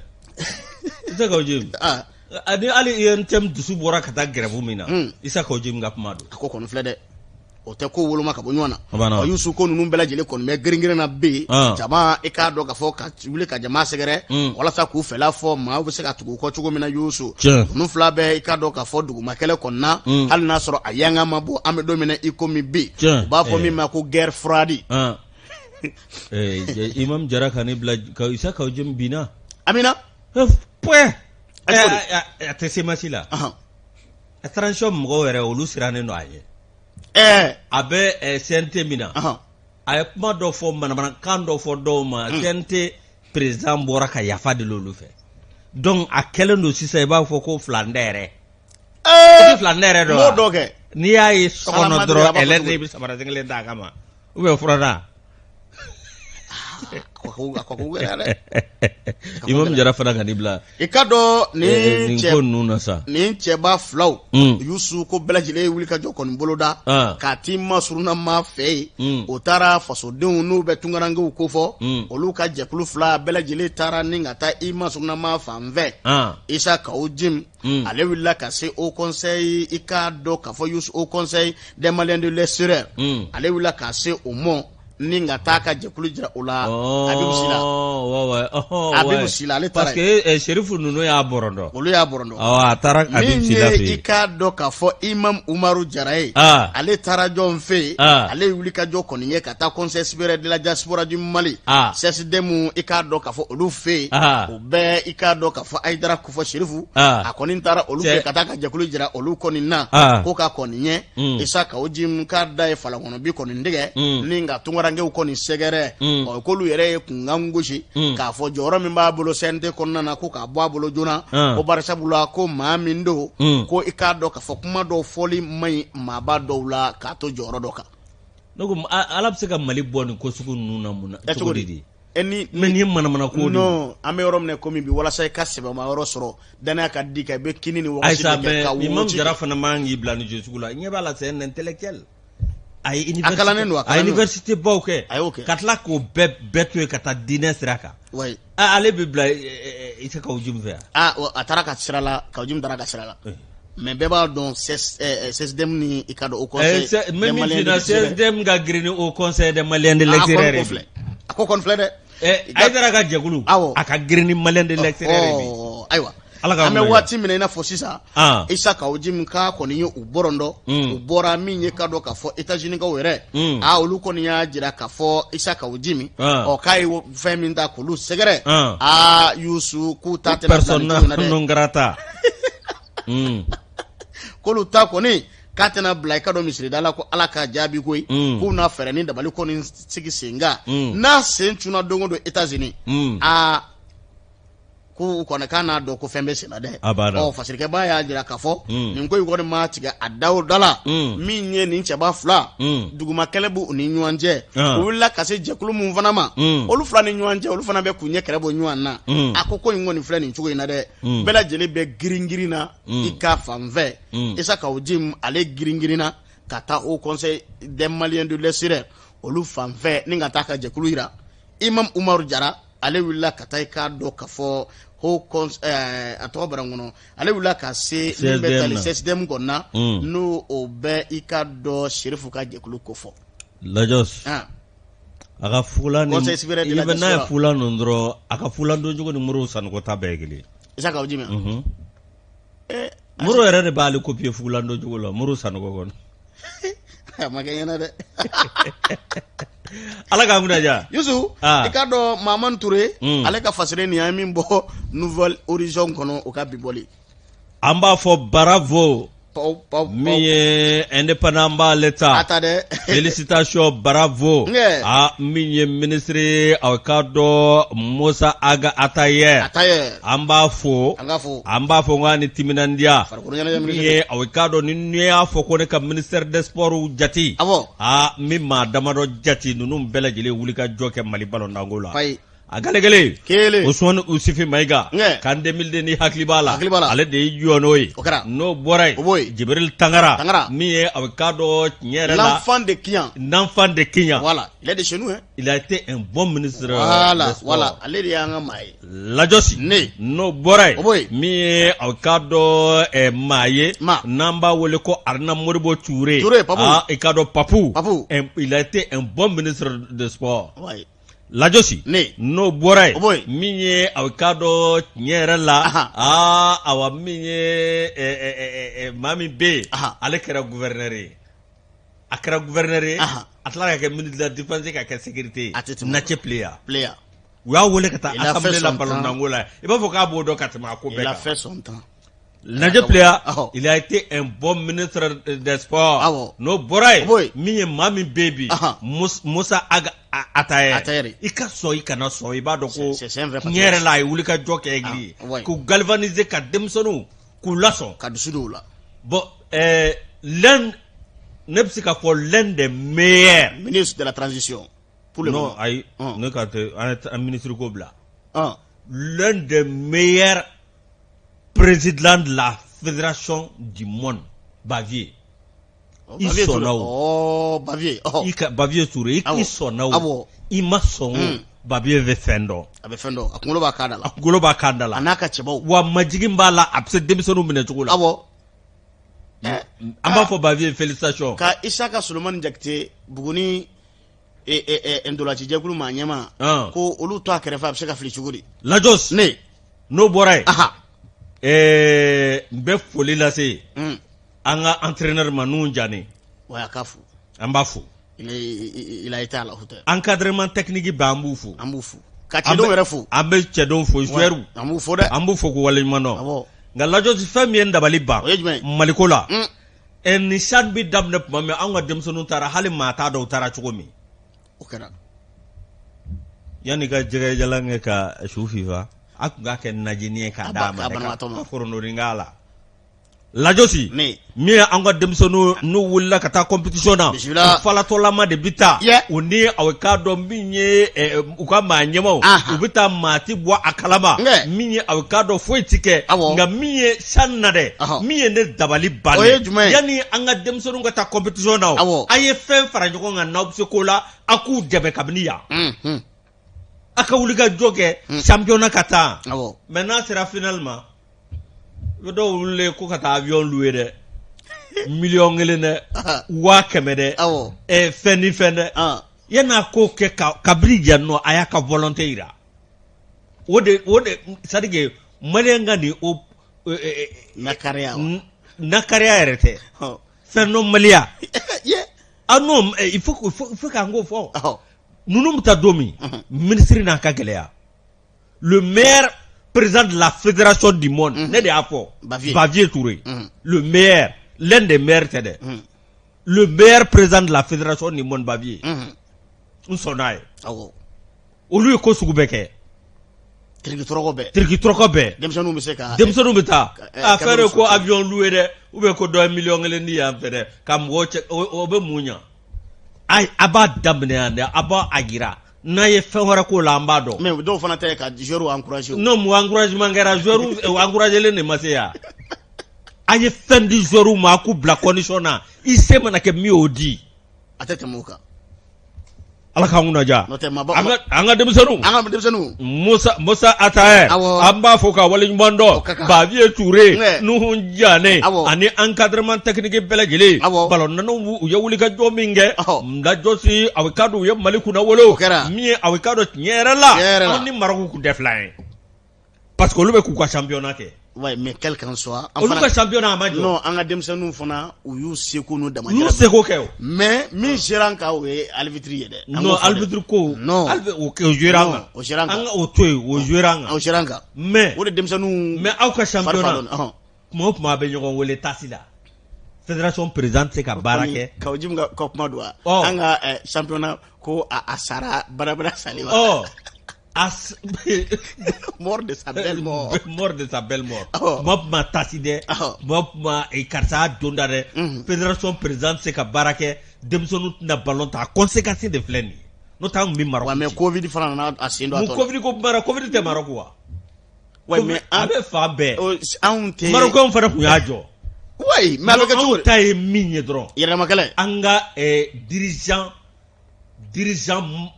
Isa Kawu Jim, ani hali UNTM dusu bɔra ka taa grève min na, Isa Kawu Jim ka kuma don. A ko kɔni filɛ dɛ, o tɛ ko woloma ka bɔ ɲɔgɔn na. Ɔ Yusu, ko ninnu bɛɛ lajɛlen kɔni bɛ girin-girin na bi jama, i k'a dɔn k'a fɔ ka wuli ka jama sɛgɛrɛ walasa k'u fɛla fɔ, maaw bɛ se ka tugu u kɔ cogo min na. Yusu, ninnu fila bɛɛ, i k'a dɔn k'a fɔ dugumakɛlɛ kɔni na, hali n'a sɔrɔ a yanga ma bɔ, an bɛ don min na i komi bi, u b'a fɔ min ma ko guerre froide. Imam Jara ka ne bila Isa Kawu Jim binna. Amina. Point. A tɛ CMAS la. A transition mɔgɔw yɛrɛ, olu sirannen don a ɲɛ. A bɛ CNT min na, a ye kuma dɔ fɔ, manamanakan dɔ fɔ dɔw ma, CNT président bɔra ka yafa deli olu fɛ. Donc a kɛlen don sisan i b'a fɔ ko filandɛ yɛrɛ. I tɛ filandɛ yɛrɛ dɔn wa? N b'o dɔn kɛ. N'i y'a ye so kɔnɔ dɔrɔn, ɛlɛ de bɛ samara sen kelen d'a kama ou bien furada. Imam Jara fana ka n'i bila. I ka dɔn nin cɛ ko ninnu na sa. Nin cɛba filaw, Yusu, ko bɛɛ lajɛlen ye wulikajɔ kɔni boloda ka t'i masurunna maa fɛ yen. O taara fasodenw n'u bɛ tunkarankew kofɔ, olu ka jɛkulu fila bɛɛ lajɛlen taara ni ka taa i masurunna maa fan fɛ. Isa Kawu Jim, ale wulila ka se Haut Conseil, i k'a dɔn k'a fɔ Yusu, Haut Conseil des Maliens de l'extérieur, ale wulila ka se o mɔ ni ka taa ka jɛkulu jira o la. Abibu Sila, Abibu Sila, ale taara. Parce que Serifu ninnu y'a bɔrɔndɔ. Olu y'a bɔrɔndɔ. A taara Abibu Sila fɛ yen. Min ye i k'a dɔn k'a fɔ Imam Umaru Jara ye, ale taara jɔn fɛ yen? Ale ye wulikajɔ kɔni ye ka taa Conseil supérieur de la diaspora du Mali, CSDM, i k'a dɔn k'a fɔ olu fɛ yen. O bɛɛ, i k'a dɔn k'a fɔ Ayidara kofɔ Serifu, a kɔni taara olu fɛ ka taa ka jɛkulu jira olu kɔni na ko ka kɔni ɲɛ Isa Kawu Jim k'a da ye falakɔnɔ bi kɔni tigɛ ni ka tunkarankew kɔni sɛgɛrɛ. Ɔ k'olu yɛrɛ ye kunkan gosi k'a fɔ jɔyɔrɔ min b'a bolo CNT kɔnɔna na, ko k'a bɔ a bolo joona, ko barisabula ko maa min don, ko i k'a dɔn k'a fɔ kuma dɔw fɔli man ɲi maaba dɔw la k'a to jɔyɔrɔ dɔ kan. Ne ko Ala bɛ se ka Mali bɔ nin ko sugu ninnu na mun na, cogo di? E ni mais nin ye manamana ko de ye. Non, an bɛ yɔrɔ min na komi bi, walasa i ka sɛbɛma yɔrɔ sɔrɔ, danaya ka di kan, i bɛ kini ni wagati de kɛ ka wo. Imam Jara fana man k'i bila nin sugu la. Ɲɛ b'a la, c'est un intellectuel. A ye a kalannen don. A ye université baw kɛ. A y'o kɛ. Ka tila k'o bɛɛ to yen ka taa diinɛ sira kan. Oui. Ale bɛ bila Isa Kawu Jim fɛ yan. A taara ka sira la, Kawu Jim taara ka sira la. Mais bɛɛ b'a dɔn CSDM ni i ka dɔn Haut Conseil. N bɛ min f'i ɲɛna, CSDM ka girin ni Haut Conseil des Maliens de l'extérieur ye. A ko kɔni filɛ dɛ. Ayidara ka jɛkulu. Awɔ. A ka girin ni Malien de l'extérieur ye bi. Ayiwa. Ala ka an bɛ waati min na i n'a fɔ sisan, Isa Kawu Jim k'a kɔni ye u bɔrɔndɔ. U bɔra min ye ka dɔn k'a fɔ États-Unis kaw yɛrɛ, olu kɔni y'a jira k'a fɔ Isa Kawu Jim, ɔ k'a ye fɛn min ta k'olu sɛgɛrɛ, Yusu, k'u ta tɛna bila nin cogo in na dɛ. Non grata. K'olu ta kɔni k'a tɛna bila i ka dɔn misirida la, ko Ala ka jaabi koyi, k'u n'a fɛɛrɛ ni dabali kɔni sigi sen kan, n'a sen cunna don o don États-Unis, aa. Ko u kɔni k'a n'a dɔn ko fɛn bɛ senna dɛ. A banna. Ɔ, fasirikɛba y'a jira k'a fɔ nin ko in kɔni ma tigɛ a da o da la. Min ye nin cɛba fila, duguma kɛlɛ b'u ni ɲɔgɔn cɛ. U wulila ka se jɛkulu min fana ma, olu fila ni ɲɔgɔn cɛ, olu fana bɛ k'u ɲɛ kɛrɛ bɔ ɲɔgɔn na. A ko ko in kɔni filɛ nin cogo in na dɛ, bɛɛ lajɛlen bɛ girin-girin na i ka fan fɛ. Isa Kawu Jim, ale girin-girin na ka taa Haut Conseil des Maliens de l'extérieur olu fan fɛ ni ka taa ka jɛkulu yira. Imam Umaru Jara, ale wulila ka taa, i k'a dɔn ka fɔ Haut a tɔgɔ bara kɔnɔ, ale wulila ka se min bɛ tali CSDM kɔnɔna, n'o o bɛ i k'a dɔn Serifu ka jɛkulu ko fɔ. Lajɔs, a ka fugulan ni i bɛ n'a ye fugulan ninnu dɔrɔn, a ka fugulan don cogo ni Modibo Sanɔgɔ ta bɛɛ ye kelen. Isa Kawu Jim. Modibo yɛrɛ de b'ale copier fugulan don cogo la, Modibo Sanɔgɔ kɔnɔ. A ma kɛ ɲɛna dɛ. Ala k'an kunna diya. Yusu, i k'a dɔn Mahamani Ture, ale ka fasiri nin, an ye min bɔ Nouvel Horizon kɔnɔ, o ka bi bɔli. An b'a fɔ bravo. Min ye indépendant b'ale ta. A ta dɛ. Félicitations, bravo. A min ye ministre, aw k'a dɔn Musa Aga Ataye. Ataye. An b'a fo. An k'a fo. An b'a fo k'a ni timinandiya. Min ye aw k'a dɔn ni n'i y'a fɔ ko ne ka ministère des sports jate. Awɔ. Aa, min maa damadɔ jate, ninnu bɛɛ lajɛlen wuli ka jɔ kɛ Mali balontanko la. Ayi. A gale kelen. Kelen. Usumani Usufi Mayiga. Nge. CAN 2002 ni hakili b'a la. Hakili b'a la. Ale de y'i jɔ n'o ye. O kɛra. N'o bɔra yen. O b'o yen. Jibril Tangara. Tangara. Min ye a bɛ k'a dɔn tiɲɛ yɛrɛ la. L'enfant de Kiyan. L'enfant de Kiyan. Voilà, il est de chez nous, hein. Il a été un bon ministre. Voilà, voilà. Ale de y'an ka maa ye. Lajɔsi. Ne. N'o bɔra yen. O b'o yen. Min ye a k'a dɔn maa ye. Ma. N'an b'a wele ko Aruna Modibo Ture. Ture, Papu. Ah, i k'a dɔn Papu. Papu. Il a été un bon ministre de sport. Ouais. Lajɔsi. Ne. N'o bɔra yen. O b'o yen. Min ye a k'a dɔn tiɲɛ yɛrɛ la. Ahan. Aa, awa, min ye ɛ, ɛ, ɛ, ɛ, maa min bɛ yen. Ahan. Ale kɛra gouverneur ye. A kɛra gouverneur ye. Ahan. A tilala ka kɛ ministre de la défense, ka kɛ sécurité ye. A tɛ tɛmɛ o Nace Pleya. Pleya. U y'a wele ka taa Il a fait assemblée la son temps. balontanko la. I b'a fɔ k'a b'o dɔn ka tɛmɛ a ko bɛɛ Il a kan. fait son temps. Nace Pleya, Awɔ. il a été un bon ministre des sports. Awɔ. N'o bɔra O b'o yen, yen. min ye maa min bɛ yen bi, Ahan. Musa Aga Ataye. Ataye. I ka sɔn, i kana sɔn, i b'a dɔn ko C'est un vrai tiɲɛ yɛrɛ la, a ye wuli ka jɔ kɛ egili ye. Ah, ouais. K'u galvaniser, ka denmisɛnninw k'u lasɔn. Ka dusu don u la. Bon, l'un, ne bɛ se k'a fɔ l'un des meilleurs. Ministre de la transition. Pour le Non, moment. ayi, Hum. ne ka tɛ an ministre ko bila. Ah. L'un des meilleurs présidents de la fédération du monde, Bavieux. I Bavieux sɔnna Touré. o. Oh, Bavieux. Oh. I ka Bavieux Touré, i Awɔ. k'i sɔnna o. Awɔ. I ma sɔn o. Bavieux bɛ fɛn dɔn. A bɛ fɛn dɔn. A kunkolo b'a kan da la. A kunkolo b'a kan da la. A n'a ka cɛbaw. Wa majigin b'a la, a bɛ se denmisɛnninw minɛ cogo la. Awɔ. An b'a fɔ Bavieux félicitations. Ka Isaka Solomani Jakite, Buguni ntolacijɛkulu maa ɲɛmaa, ko olu to a kɛrɛfɛ, a bɛ se ka fili cogo di? Lajɔs. Ne. N'o bɔra yen. Aha. N bɛ foli lase an ka entraîneur ma, Nuhu Jane. Wa a k'a fo. An b'a fo. Il a été à la hauteur. Encadrement technique bɛɛ, an b'u fo. An b'u fo. Ka cɛdenw yɛrɛ fo. An bɛ cɛdenw fo, joueurs. An b'u fo dɛ. An b'u fo k'u waleɲuman dɔn. Awɔ. Nka Lajɔsi, fɛn min ye n dabali ban. O ye jumɛn ye? Maliko la. Ni CHAN bɛ daminɛ tuma min, anw ka denmisɛnninw taara, hali maa t'a dɔn u taara cogo min. O kɛra. Yanni ka jɛgɛjalan kɛ ka su fifa, a tun k'a kɛ najini ye k'a d'a ma A dɛ, banabaatɔ ma. ka forontonin k'a la. Lajɔsi. Ne. Min ye an ka denmisɛnninw n'u wulila ka taa compétition na. Bisimila. U falatɔlama de bɛ taa. Yɛ. U ni aw k'a dɔn min ye u ka maa ɲɛmaw. Ahan. U bɛ taa, maa ti bɔ a kalama. Nkɛ. Min ye aw k'a dɔn foyi ti kɛ. Awɔ. Nka min ye CHAN na dɛ. Ɔhɔ. Min ye ne dabali ban O dɛ. ye jumɛn ye? Yanni an ka denmisɛnninw ka taa compétition na o. Awɔ. A ye fɛn fara ɲɔgɔn kan n'aw bɛ se ko la, a k'u dɛmɛ kabini yan. A ka wuli ka jɔ kɛ championnat ka taa. Awɔ. Mais n'a sera final ma, i bɛ dɔw wele ko ka taa avion louer dɛ, 1 million dɛ, 100 000 dɛ. Awɔ. Fɛn ni fɛn dɛ. Ah. Yan'a k'o kɛ ka kabini yan nɔ, a y'a ka volonté yira. O de c'est à dire que maliyɛn ka nin o Nakariya wa. Nakariya yɛrɛ tɛ. Ɔ. Fɛn dɔn maliya. Ye. Ah non, il faut k'an k'o fɔ. Ɔhɔ. Ninnu bɛ taa don min, ministre n'a ka gɛlɛya. Le meilleur président de la fédération du monde, ne de y'a fɔ. Bavieux. Bavieux Touré. Le meilleur, l'un des meilleurs tɛ dɛ. Le meilleur président de la fédération du monde, Bavieux. N sɔnn'a ye. Awɔ. Olu ye ko sugu bɛɛ kɛ. Tiriki tɔrɔkɔ bɛɛ. Tiriki tɔrɔkɔ bɛɛ. Denmisɛnninw bɛ se ka. Denmisɛnninw bɛ taa. A fɛɛrɛ ko avion loué dɛ ou bien ko dɔ ye miliyɔn 1 di yan fɛ dɛ ka mɔgɔw cɛ o bɛ mun ɲa? A b'a daminɛ yan dɛ, a b'a a jira n'a ye fɛn wɛrɛ k'o la an b'a dɔn. Mais dɔw fana ta ye ka joueurs encourager. Non, mun encouragement kɛra? Joueurs encourager len de ma se yan. A ye fɛn di joueurs ma, a k'u bila condition na, i se mana kɛ min ye o di. A tɛ tɛmɛ o kan. Ala k'an kunna diya. N'o tɛ maaba an ka denmisɛnninw. An ka denmisɛnninw. Musa Atayɛ. Awɔ. An b'a fo ka waleɲuman dɔn. O ka kan. Baviye Ture. Nɛ. Nuhu Jane. Awɔ. Ani encadrement technique bɛɛ lajɛlen. Awɔ. Balɔntannaw u ye wulikajɔ min kɛ. Ɔhɔ. Lajɔsi a ka dɔn u ye Mali kunnawolo. O kɛra. Min ye a ka dɔn tiɲɛ yɛrɛ la. Tiɲɛ yɛrɛ la. Anw ni Maroc kun tɛ filan ye. Parce que olu bɛ k'u ka championnat kɛ. Ouais, mais quel qu'en soit. Olu ka championnat a ma jɔ. Non, an ka denmisɛnninw fana u y'u seko n'u U damayira. y'u seko kɛ o. Mais min sera an kan o ye arbitre ye dɛ. An Non, k'o fɔ dɛ. arbitre ko. Non. O jouera an kan. O jouera an kan. An ka o to yen, o jouera an kan. O sera an kan. Mais O de denmisɛnninw. mais aw ka fari fa championnat. dɔɔnin, ɔhɔn. Tuma o tuma a bɛ ɲɔgɔn wele tasi la. Fédération président tɛ se ka baara kɛ. Kawo Jim ka kuma don wa. Ɔ. An ka championnat ko a sara barabara sali wa. Ɔ. A Mort de sa belle mort. Mort de sa belle mort. Ɔ. Tuma o tuma tasi dɛ. Ɔhɔ. Tuma o tuma karisa y'a don da dɛ. Fédération président tɛ se ka baara kɛ. Denmisɛnninw tɛna ballon ta. A conséquence de filɛ nin ye. N'o tɛ an tun bɛ Maroc Ouais, mais ci. Covid fana nana a sen don a Mun tɔ la. Covid ko mara Covid tɛ Maroc wa? Ouais, mais a an bɛ fan bɛɛ. Anw tɛ. Marocains fana tun y'a jɔ. Ouais, mais a bɛ kɛ cogo Anw di? ta ye min ye dɔrɔn. Yɛrɛmakɛlɛ. An ka dirigeant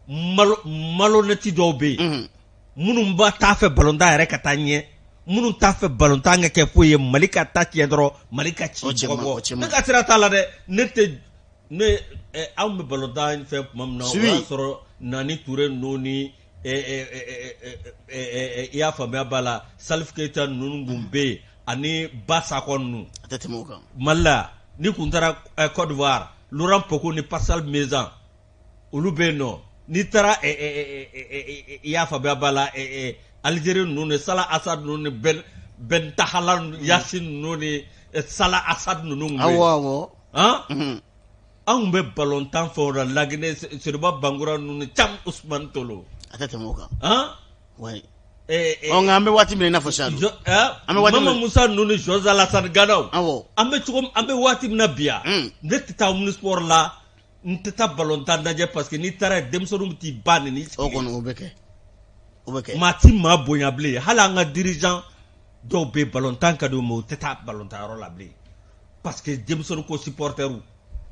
malhonnête dɔw bɛ yen. Minnu b'a t'a fɛ balontan yɛrɛ ka taa ɲɛ, minnu t'a fɛ balontan ka kɛ foyi ye, Mali ka taa tiɲɛ dɔrɔn, Mali ka ci O cɛ man- bɔ. o cɛ man. Ne ka sira t'a la dɛ. Ne tɛ ne anw bɛ balontan fɛn tuma min na, o Sibi. y'a sɔrɔ Nani Ture ninnu ni i y'a faamuya b'a la, Salif Keita ninnu tun bɛ yen ani Ba Sakɔ ninnu. A tɛ tɛmɛ o kan. Mali la, ni kun taara Côte d'Ivoire, Laurent Pokou ni Pascal Mezan, olu bɛ yen nɔ. N'i taara i y'a faamuya b'a la, Algérie ninnu ni Salah Asad ninnu ni Ben Tahala Yasin ninnu ni Salah Asad ninnu tun bɛ yen. Awɔ awɔ. Han? Anw tun bɛ balontan fɛn o la Laginɛ, Seriba Bangura ninnu ni Cam Ousmane Tolo. A tɛ tɛmɛ o kan. Han? Ouais. Ɔ, nka an bɛ waati min na i n'a fɔ sisan. An bɛ waati Mama min na. Musa ninnu ni Jose Alassane Ganaw. Awɔ. An bɛ cogo an bɛ waati min na bi yan. Ne tɛ taa Omnisport la, n tɛ taa balontan lajɛ parce que n'i taara yen, denmisɛnninw bɛ t'i ba neni sigi. O kɔni o bɛ kɛ. O bɛ kɛ. Maa ti maa bonya bilen, hali an ka dirigeant dɔw bɛ yen, balontan ka di u ma, u tɛ taa balontan yɔrɔ la bilen parce que denmisɛnnin ko supporters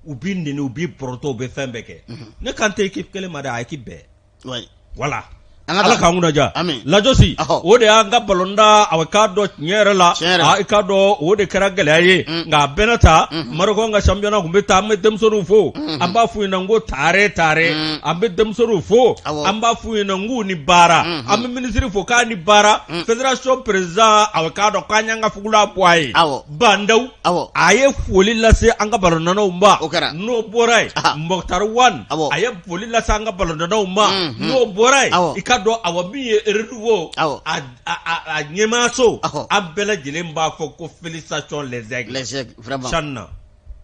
u b'i neni, u b'i bɔrɔtɔ, u bɛ fɛn bɛɛ kɛ. Ne kan tɛ équipe kelen ma dɛ, a équipe bɛɛ. Ouais. Voilà. An ka Ala taa. k'an kunna diya. Amin. Lajɔsi, Ɔhɔ. o de y'an ka balontan a k'a dɔn tiɲɛ yɛrɛ la. Tiɲɛ yɛrɛ la. A i k'a dɔn o de kɛra gɛlɛya ye. Nka a bɛɛ n'a ta, Maroc ka championnat tun bɛ taa, an bɛ denmisɛnninw fo. An b'a f'u ɲɛna n ko tare tare. An bɛ denmisɛnninw fo. Awɔ. An b'a f'u ɲɛna n k'u ni baara. An bɛ minisiri fo k'a ni baara. Fédération président a k'a dɔn k'an y'an ka fugula bɔ a ye. Awɔ. Bandaw. Awɔ. A ye foli lase an ka balontannaw ma. O kɛra. N'o bɔra yen, Aha. Moctar Ouane. Awɔ. A ye foli lase an ka balontannaw ma. N'o bɔra yen, Awɔ. i ka dɔn awa min ye renouveau Awɔ. a ɲɛmaaso. Awɔ. An bɛɛ lajɛlen b'a fɔ ko félicitations les aigles. Les aigles, vraiment. CHAN na.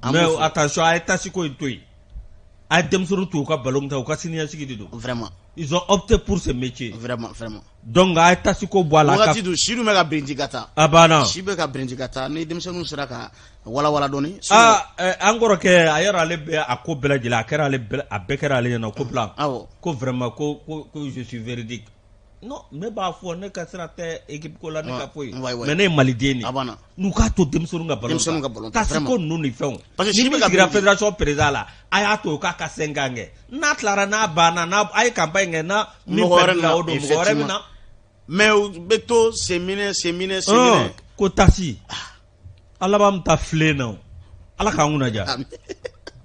An Mais b'u fo. attention, a ye tasi ko in to yen. A ye denmisɛnninw to u ka ballon ta, u ka siniɲɛsigi de don. Vraiment. Ils ont opté pour ce métier. Vraiment, vraiment. Donc a ye tasi ko bɔ a la. Wagati dun si dun bɛ ka birinti ka taa. A banna. Si bɛ ka birinti ka taa ni denmisɛnninw sera ka walawala dɔɔni. Aa an kɔrɔkɛ a yɛrɛ ale bɛ a ko bɛɛ lajɛlen a kɛra ale bɛɛ a bɛɛ kɛra ale ɲɛna ko plan. Awɔ. Ko vraiment ko je suis véridique. Non, ne b'a fɔ ne ka sira tɛ équipe ko la ne ka foyi. Ouais, ouais. Mais ne ye maliden de ye. A banna. N'u k'a to denmisɛnninw ka ballon Denmisɛnninw ka ballon ta, tasi vraiment. ko ninnu ni fɛnw. Parce que Ni si bɛ min ka sigira birinti. fédération président la, a y'a to k'a ka 5 ans kɛ. N'a tilara n'a banna n'a a ye campagne kɛ n'a min Mɔgɔ wɛrɛ perdre la nana, o don mɔgɔ wɛrɛ bɛ effectivement. na. Mais u bɛ to sen minɛ sen minɛ sen minɛ. Ko tasi. A laban bɛ taa filen na o. Ala k'an kunna diya. Amin.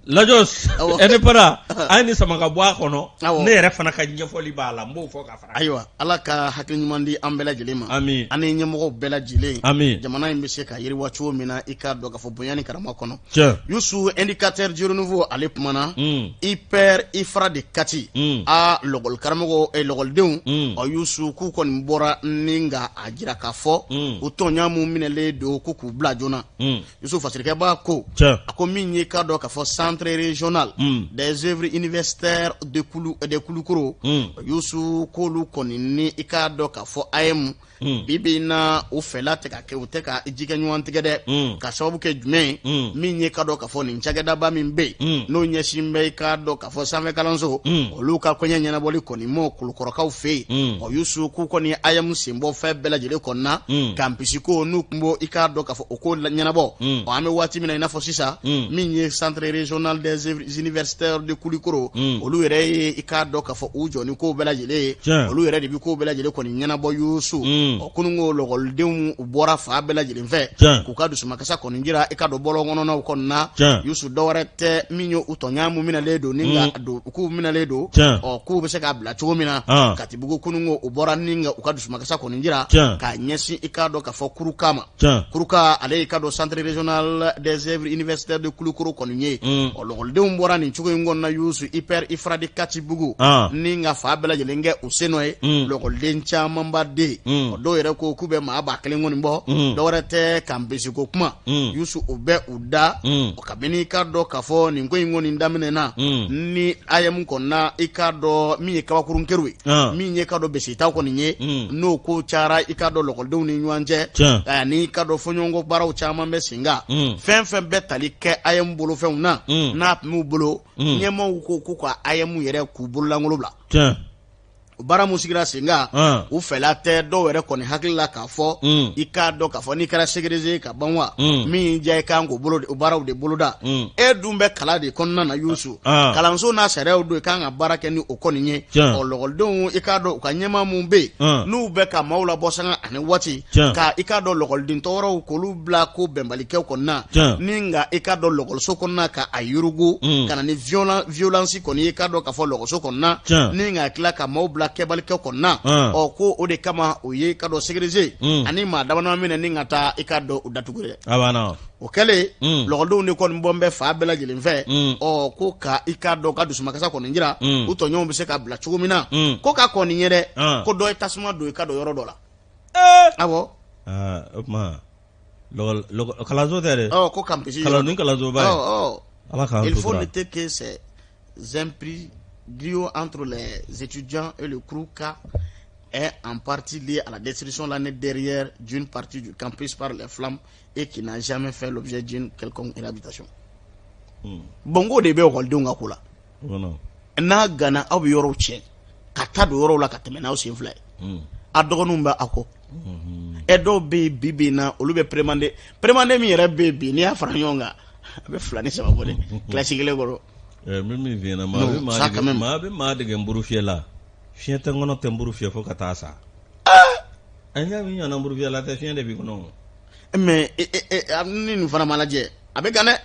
Lajɔs, Awɔ. indépendant, an ye nin sama ka bɔ a kɔnɔ. Awɔ. Ne yɛrɛ fana ka ɲɛfɔli b'a la, n b'o fɔ ka fara. Ayiwa, Ala ka hakili ɲuman di an bɛɛ lajɛlen ma. Amin. An ni ɲɛmɔgɔw bɛɛ lajɛlen. Amin. Jamana in bɛ se ka yiriwa cogo min na, i k'a dɔn k'a fɔ bonya ni karama kɔnɔ. Tiɲɛ. Youssou, indicateur du renouveau, ale kumana. Hyper Ifra de Kati. A lɔgɔli karamɔgɔ, lɔgɔlidenw. Ɔ Youssou k'u kɔni bɔra ni ka a jira k'a fɔ. U tɔɲa mun minɛlen don ko k'u bila joona. Youssou Fasirikɛba ko. Tiɲɛ. A ko min ye k'a dɔn k'a fɔ centre Centre régional des œuvres universitaires de Kulukoro, Yusu, k'olu kɔni ni i k'a dɔn k'a fɔ AEEM bi bi in na, u fɛla tɛ ka kɛ, u tɛ ka jikɛ ɲɔgɔn tigɛ dɛ. Ka sababu kɛ jumɛn ye? Min ye ka dɔn k'a fɔ nin cakɛdaba min bɛ yen, n'o ɲɛsin bɛ i k'a dɔn k'a fɔ sanfɛ kalanso, olu ka koɲɛ ɲɛnabɔli kɔni mɔ Kulukɔrɔkaw fɛ yen. Ɔ Yusu, k'u kɔni AEEM sen bɔ fɛn bɛɛ lajɛlen kɔni na, campus ko n'u tun b'o i k'a dɔn k'a fɔ o ko ɲɛnabɔ. Ɔ an bɛ waati min na i n'a fɔ sisan, min ye Centre régional des œuvres universitaires de Kulikoro, olu yɛrɛ ye i k'a dɔn k'a fɔ u jɔ ni ko bɛɛ lajɛlen ye, olu yɛrɛ de bɛ ko bɛɛ lajɛlen kɔni ɲɛnabɔ, Yusu. Ɔ kununko lɔkɔlidenw, u bɔra fan bɛɛ lajɛlen fɛ k'u ka dusumakasa kɔni jira i k'a dɔn bɔlɔn kɔnɔnaw kɔni na. Yusu, dɔwɛrɛ tɛ, min ye u tɔɲɔgɔn mun minɛlen don ni ka don, k'u minɛlen don, ɔ k'u bɛ se k'a bila cogo min na Katibugu. Kununko u bɔra ni ka u ka dusumakasa kɔni jira k'a ɲɛsin i k'a dɔn k'a fɔ CRUCA ma. CRUCA, ale y'i k'a dɔn Centre régional des œuvres universitaires de Kulukoro kɔni ye. Ɔ lɔkɔlidenw bɔra nin cogo in kɔnɔna, Yusu, IPR IFRA de Katibugu, ni ka fan bɛɛ lajɛlen kɛ u sen nɔ ye. Lɔkɔliden camanba de, ɔ dɔw yɛrɛ ko k'u bɛ maa 1000 kɔni bɔ. Dɔwɛrɛ tɛ, campus ko kuma, Yusu, o bɛ u da. Ɔ kabini i k'a dɔn k'a fɔ nin ko in kɔni daminɛna ni AEEM kɔnɔna, i k'a dɔn min ye kabakurun kɛr'u ye, min ye k'a dɔn besetaw kɔni ye, n'o ko cayara i k'a dɔn lɔkɔlidenw ni ɲɔgɔn cɛ, ni i k'a dɔn fɔɲɔgɔnkɔ baaraw caman bɛ sen kan, fɛn fɛn bɛ tali kɛ AEEM bolofɛnw na, n'a tun b'u bolo, ɲɛmaaw ko k'u ka AEEM yɛrɛ k'u bololankolon bila. Baara mun sigira sen kan, u fɛla tɛ. Dɔw yɛrɛ kɔni hakili la k'a fɔ i k'a dɔn k'a fɔ n'i kɛra sécurisé ka ban wa, min y'i diya i kan k'o bolo o baaraw de boloda. E dun bɛ kalan de kɔnɔna na, Yusu, kalanso n'a sariyaw don, i kan ka baara kɛ ni o kɔni ye. Ɔ lɔkɔlidenw, i k'a dɔn u ka ɲɛmaa mun bɛ yen, n'u bɛ ka maaw labɔ sanga ani waati, ka i k'a dɔn lɔkɔliden tɔɔrɔw k'olu bila ko bɛnbalikɛw kɔnɔna, ni nka i k'a dɔn lɔkɔliso kɔnɔna ka a yurugu, ka na ni violence kɔni ye i k'a dɔn k'a fɔ lɔkɔliso kɔnɔna, ni ka tila ka maaw bila kɛbalikɛ kɔnɔna. Ɔ ko o de kama o ye ka dɔn sécurisé ani maa damadama minɛ ni ka taa i k'a dɔn u datugu dɛ. O kɛlen, lɔkɔlidenw de kɔni bɔ bɛ fan bɛɛ lajɛlen fɛ, ɔ ko ka i k'a dɔn ka dusumakasa kɔni jira, u tɔɲɔgɔnw bɛ se ka bila cogo min na. Ko ka kɔni ye dɛ, ko dɔ ye tasuma don i ka dɔn yɔrɔ dɔ la. Awɔ. O tuma kalanso tɛ dɛ. Ko campus. Kalan kalansoba. Ala k'an Il faut noter que ces imbroglios entre les étudiants et le CRUCA est en partie lié à la destruction l'année dernière d'une partie du campus par les flammes et qui n'a jamais fait l'objet d'une quelconque réhabilitation. Bon, ko de bɛ ekɔlidenw ka ko la. N'a gana, aw bɛ yɔrɔw tiɲɛ ka taa don yɔrɔw la ka tɛmɛ n'aw sen fila ye, a dɔgɔninw bɛ aw kɔ. Ɛ dɔw bɛ yen bi bi in na, olu bɛ première année, première année min yɛrɛ bɛ yen bi, n'i y'a fara ɲɔgɔn kan, a bɛ fila ni saba bɔ dɛ kilasi kelen kɔrɔ. N bɛ min f'i ɲɛna, maa bɛ maa dege nburu fiyɛ la, fiɲɛ tɛ n kɔnɔ, tɛ nburu fiyɛ fo ka taa sa. A ɲa min ɲɔgɔnna nburu fiyɛ la tɛ, fiɲɛ de b'i kɔnɔ. Mais ni nin fana ma lajɛ, a bɛ gan dɛ.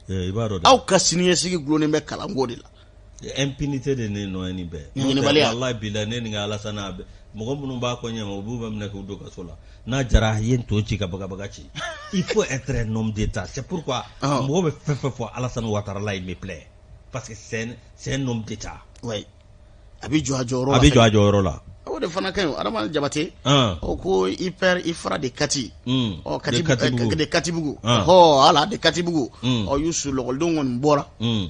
I b'a dɔn. Aw ka siniɲɛsigi gulonnen bɛ kalanko de la. Impunité de ne nɔ ye nin bɛɛ. Ɲinibaliya. Walahi bilahi, ne ni ka Alasana, a bɛ mɔgɔ minnu b'a kɔ ɲɛma, u b'u bɛ minɛ k'u don kaso la. N'a jara, a ye n to ci ka bagabaga ci. Il faut être un homme d'État. C'est pourquoi mɔgɔ bɛ fɛn fɛn fɔ Alassane Ouattara la, il me plaît, parce que c'est un homme d'État. Oui, a bɛ jɔ a jɔyɔrɔ la. A bɛ jɔ a jɔyɔrɔ la. O de fana ka ɲi. Adama Jabate, o ko IPR IFRA de Kati, ɔ Kati de Katibugu, ɔ ala de Katibugu. Ɔ Yusu, lɔkɔlidenw kɔni bɔra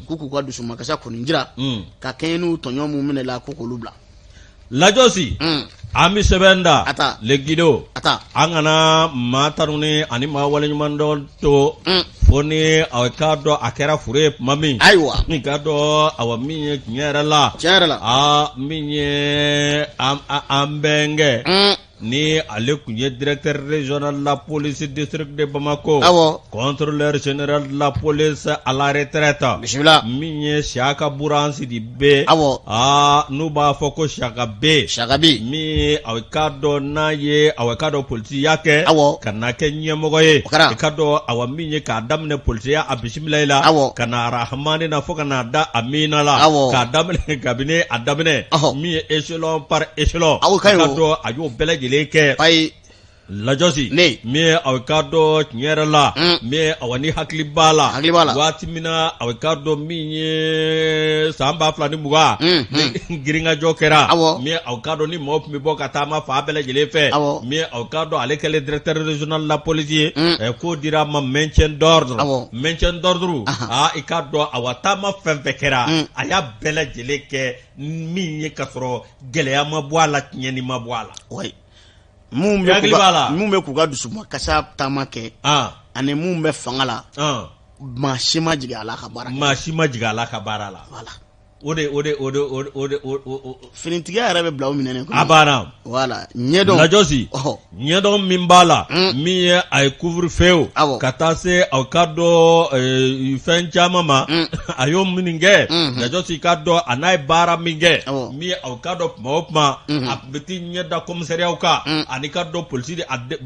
k'u ka dusumakasa kɔni jira ka kɛɲɛ n'u tɔɲɔgɔn mun minɛ la, ko k'olu bila. Lajɔsi, an bɛ sɛbɛn da. A ta. Le Guido. A ta. An kana maa tanuni ani maa waleɲuman dɔn to fo ni a k'a dɔn a kɛra furu ye tuma min. Ni k'a dɔn, awa, min ye tiɲɛ yɛrɛ la. Tiɲɛ yɛrɛ la. Aa, min ye an bɛnkɛ ni ale tun ye directeur régional de la police district de Bamako, contrôleur général de la police à la retraite, bisimila, min ye Siyaka Buran Sidibe, aa, n'u b'a fɔ ko Siyaka B, Siyaka B, min ye a k'a dɔn n'a ye a k'a dɔn polisiya kɛ, ka na kɛ ɲɛmɔgɔ ye, o kɛra. I k'a dɔn, awa, min ye k'a daminɛ polisiya a bisimila i la, ka na Arahamani na fo ka na da Amina la, k'a daminɛ kabini a daminɛ, min ye échelon par échelon, Awɔ, ka ɲi. I k'a dɔn a y'o bɛɛ lajɛlen kɛ. Ayi. Lajɔsi ne min ye aw k'a dɔn tiɲɛ yɛrɛ la min ye awa ni hakili b'a la hakili b'a la waati min na aw k'a dɔn min ye san 2020 girinkajɔ kɛra awɔ min ye aw k'a dɔn ni mɔgɔw tun bɛ bɔ ka taama fan bɛɛ lajɛlen fɛ awɔ min ye aw k'a dɔn ale kɛlen directeur régional la police ye k'o dira a ma maintien d'ordre awɔ maintien d'ordre aa i k'a dɔn awa taama fɛn fɛn kɛra a y'a bɛɛ lajɛlen kɛ min ye ka sɔrɔ gɛlɛya ma bɔ a la tiɲɛni ma bɔ a la oui mun bɛ k'u ka mun bɛ k'u ka dusumakasa taama kɛ ani mun bɛ fanga la maa si ma jigin a la ka baara maa si ma jigin a la ka baara la voilà o de o de o de o de o finitigiya yɛrɛ bɛ bila o minɛn de kɔnɔ a banna voilà ɲɛdɔn lajɔsi ɲɛdɔn min b'a la min ye a ye couvre-feu ka taa se aw k'a dɔn fɛn caman ma a y'o minnu kɛ lajɔsi k'a dɔn a n'a ye baara min kɛ min ye aw k'a dɔn tuma o tuma a tun bɛ t'i ɲɛ da commissariat kan ani k'a dɔn polisi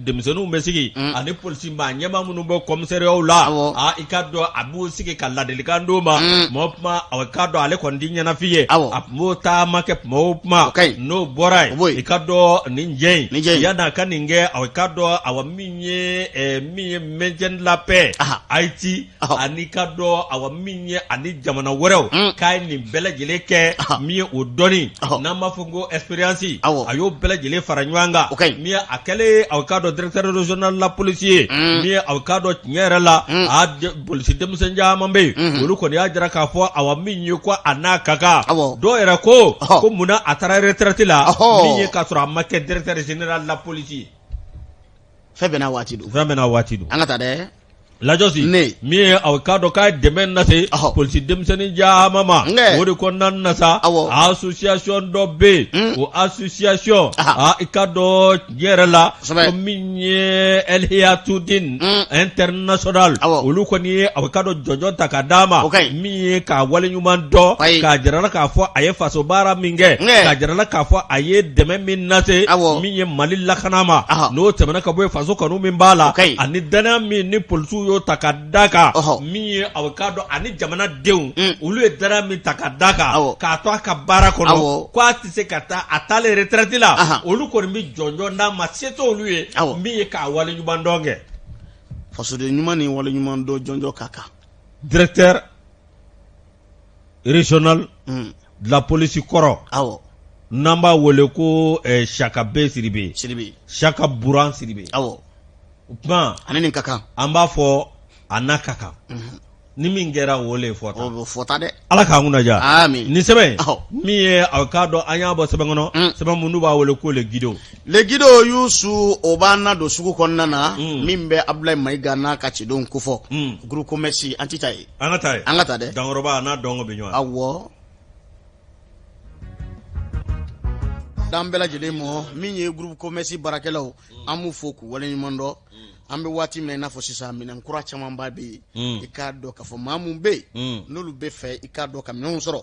denmisɛnninw bɛ sigi ani polisi maa ɲɛmaa minnu bɛ commissariat la aa i k'a dɔn a b'u sigi ka ladilikan d'u ma tuma o tuma aw k'a dɔn ale kɔni tɛ ɲɛnafin ye a tun b'o taama kɛ tuma o tuma n'o bɔra yen i k'a dɔn nin jɛ in yan'a ka nin kɛ aw k'a dɔn awa min ye min ye maintien de la paix Haïti ani k'a dɔn awa min ye ani jamana wɛrɛw k'a ye nin bɛɛ lajɛlen kɛ min ye o dɔnni n'an b'a fɔ ko expérience a y'o bɛɛ lajɛlen fara ɲɔgɔn kan min ye a kɛlen aw k'a dɔn directeur régional la police ye min ye aw k'a dɔn tiɲɛ yɛrɛ la a polisi denmisɛn caman bɛ yen olu kɔni y'a jira k'a fɔ awa min ye ko a n'a ka kan dɔw yɛrɛ ko ko munna a taara retraite la min ye k'a sɔrɔ a ma kɛ directeur général la police ye fɛn bɛɛ n'a waati don fɛn bɛɛ n'a waati don an ka taa dɛ lajɔsi ne min ye aw k'a dɔn k'a ye dɛmɛ lase polisi denmisɛnnin caman ma o de kɔnɔna na sa association dɔ bɛ yen o association aa i k'a dɔn tiɲɛ yɛrɛ la ko min ye Elhiyatudin international olu kɔni ye aw k'a dɔn jɔnjɔn ta ka d'a ma min ye k'a waleɲuman dɔn k'a jira la k'a fɔ a ye faso baara min kɛ k'a jira la k'a fɔ a ye dɛmɛ min lase min ye Mali lakana ma n'o tɛmɛna ka bɔ yen faso kanu min b'a la ani dannaya min ni polisiw y'o ta ka d'a kan min ye aw k'a dɔn ani jamanadenw olu ye dannaya min ta ka d'a kan k'a to a ka baara kɔnɔ k'a tɛ se ka taa a taalen retraite la olu kɔni bɛ jɔnjɔn d'a ma se t'olu ye min ye k'a waleɲumandɔn kɛ fasoden ɲuman ni waleɲumandɔn jɔnjɔn ka kan directeur régional de la police kɔrɔ awɔ n'an b'a wele ko Saka B Sidibe Sidibe Saka Buran Sidibe awɔ o tuma ani nin ka kan an b'a fɔ a n'a ka kan ni min kɛra o le fɔta o bɛ fɔta dɛ ala k'an kunna diya amin nin sɛbɛn Ɔhɔ. min ye aw k'a dɔn an y'a bɔ sɛbɛn kɔnɔ sɛbɛn min n'u b'a wele ko le Guido le Guido Yusu o b'an na don sugu kɔnɔna na min bɛ Abdoulaye Mayiga n'a ka cidenw kofɔ groupe commerce an ti taa yen an ka taa yen an ka taa dɛ dankɔrɔba n'a dɔngɔ bɛ ɲɔgɔn awɔ d'an bɛɛ lajɛlen ma min ye groupe commerce baarakɛlaw an b'u fo k'u waleɲuman dɔn an bɛ waati min na i n'a fɔ sisan minɛn kura camanba bɛ yen i k'a dɔn k'a fɔ maa mun bɛ yen n'olu bɛ fɛ i k'a dɔn ka minɛnw sɔrɔ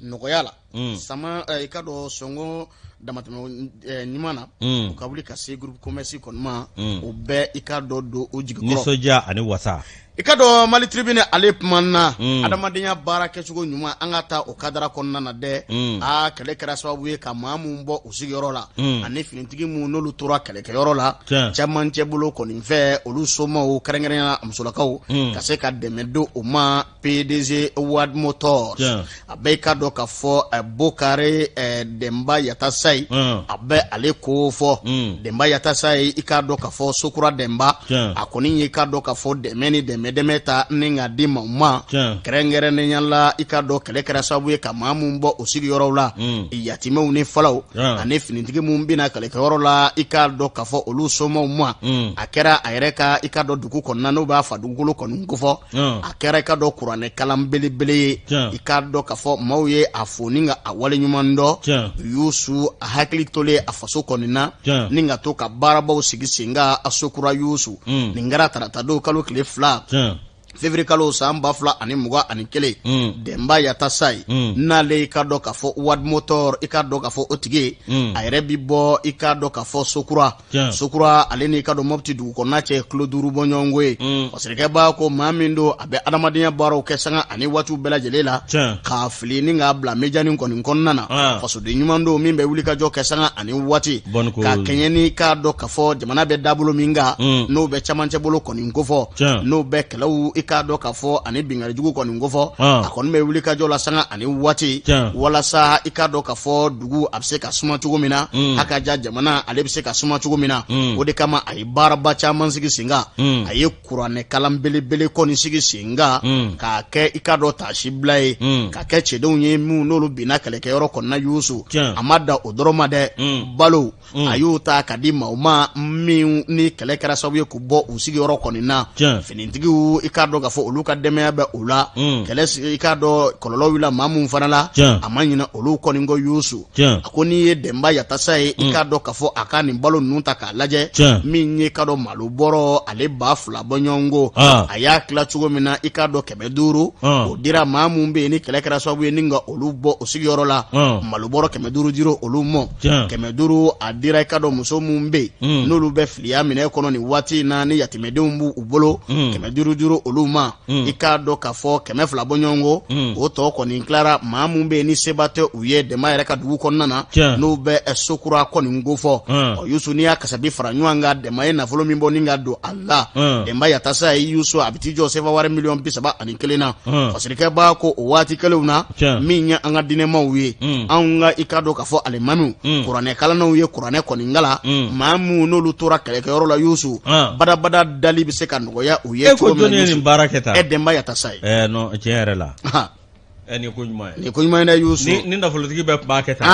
nɔgɔya la sama i k'a dɔn sɔngɔ damatɛmɛ ɲuman na u ka wuli ka se groupe commerce kɔni ma o bɛɛ i k'a dɔn don o jigi kɔrɔ nisɔndiya ani wasa i k'a dɔn Mali Tribune ale kumana adamadenya baara kɛcogo ɲuman an ka taa o kadara kɔnɔna na dɛ aa kɛlɛ kɛra sababu ye ka maa mun bɔ u sigiyɔrɔ la ani finitigi mun n'olu tora kɛlɛkɛyɔrɔ la cɛmancɛ bolo kɔni fɛ olu somaw kɛrɛnkɛrɛnnenya musolakaw ka se ka dɛmɛ don u ma PDG Wad Motors a bɛ i k'a dɔn k'a fɔ Bokare Denba Yatasayi a bɛ ale ko fɔ Denba Yatasayi i k'a dɔn k'a fɔ Sokura Denba a kɔni ye i k'a dɔn k'a fɔ dɛmɛ ni dɛmɛ dɛmɛ ta ni ka di maaw ma kɛrɛnkɛrɛnnenya la i k'a dɔn kɛlɛ kɛra sababu ye ka maa mun bɔ u sigiyɔrɔw la yatimɛw ni falaw ani finitigi mun binna kɛlɛkɛyɔrɔ la i k'a dɔn k'a fɔ olu somaw ma a kɛra a yɛrɛ ka i k'a dɔn dugu kɔnɔna n'o b'a fa dugukolo kɔni kofɔ a kɛra i k'a dɔn kuranɛ kalan belebele ye i k'a dɔn k'a fɔ maaw ye a fo ni ka a waleɲuman dɔn Yusu a hakili tolen a faso kɔni na ni ka to ka baarabaw sigi sen kan a Sokura Yusu nin kɛra taratadon kalo tile 2 Février kalo san 2021, Denba Yatasayi, n'ale i k'a dɔn k'a fɔ Wad Motor, i k'a dɔn k'a fɔ o tigi ye, a yɛrɛ bi bɔ i k'a dɔn k'a fɔ Sokura. Sokura ale n'i k'a dɔn Mɔpti dugu kɔnɔna cɛ kilo 5 bɔɲɔgɔnko ye. Fasirikɛba ko maa min don, a bɛ adamadenya baaraw kɛ sanga ani waatiw bɛɛ lajɛlen la, k'a fili ni k'a bila média nin kɔni kɔnɔna na. Fasoden ɲuman don min bɛ wulikajɔ kɛ sanga ani waati ka kɛɲɛ ni k'a dɔn k'a fɔ jamana bɛ dabolo min kan, n'o bɛ camancɛ bolo kɔni kofɔ, n'o bɛ kɛlɛw i k'a dɔn k'a fɔ ani binkanni jugu kɔni kofɔ. A kɔni bɛ wulikajɔ la sanga ani waati walasa i k'a dɔn k'a fɔ dugu a bɛ se ka suma cogo min na, a ka ja jamana ale bɛ se ka suma cogo min na. O de kama a ye baaraba caman sigi sen kan. A ye kuranɛ kalan belebele kɔni sigi sen kan, k'a kɛ i k'a dɔn taasibila ye, ka kɛ cɛdenw ye minnu n'olu binna kɛlɛkɛyɔrɔ kɔnɔna. Yusu, a ma dan o dɔrɔn ma dɛ, balo a y'o ta ka di maaw ma min ni kɛlɛ kɛra sababu ye k'u bɔ u sigiyɔrɔ kɔni na. Finitigiw, i k'a dɔn k'a fɔ olu ka dɛmɛya bɛ u la kɛlɛ, i k'a dɔn kɔlɔlɔ wulila maa min fana la, a ma ɲinɛ olu kɔni kɔ. Yusu, a ko n'i ye Denba Yatasa ye, i k'a dɔn k'a fɔ a ka nin balo ninnu ta k'a lajɛ, min ye k'a dɔn malo bɔrɔ ale 2000 bɔɲɔgɔnko, a y'a tila cogo min na, i k'a dɔn 500 o dira maa min bɛ yen ni kɛlɛ kɛra sababu ye ni ka olu bɔ o sigiyɔrɔ la. Malo bɔrɔ 500 dira olu ma. 500 a dira i k'a dɔn muso minnu bɛ yen n'olu bɛ filiya minɛ kɔnɔ nin waati in na, ni yatimɛdenw b'u bolo, 500 dira olu ma. I k'a dɔn k'a fɔ 200 bɔɲɔgɔnko, o tɔ kɔni tilara maa min bɛ yen ni seba tɛ u ye Denba yɛrɛ ka dugu kɔnɔna na, n'o bɛ Sokura kɔni kofɔ. Ɔ Yusu, n'i y'a kasabi fara ɲɔgɔn kan, Denba ye nafolo min bɔ ni ka don a la, Denba Yatasa ye, Yusu, a bɛ t'i jɔ sefa wari miliyɔn 31 na. Fasirikɛba ko o waati kelenw na, min ye an ka diinɛmaw ye, anw ka i k'a dɔn k'a fɔ alimamiw, kuranɛ kalannaw ye kuranɛ kɔni kalan maa minnu n'olu tora kɛlɛkɛyɔrɔ la, Yusu, badabada dali bɛ se ka nɔgɔya u ye. E ko jɔn ye nin baara kɛ tan? E Denba Yatasa ye. Non, tiɲɛ yɛrɛ la, nin ye ko ɲuman ye. Nin ye ko ɲuman ye dɛ, Yusu. Ni nafolotigi bɛɛ tun b'a kɛ tan,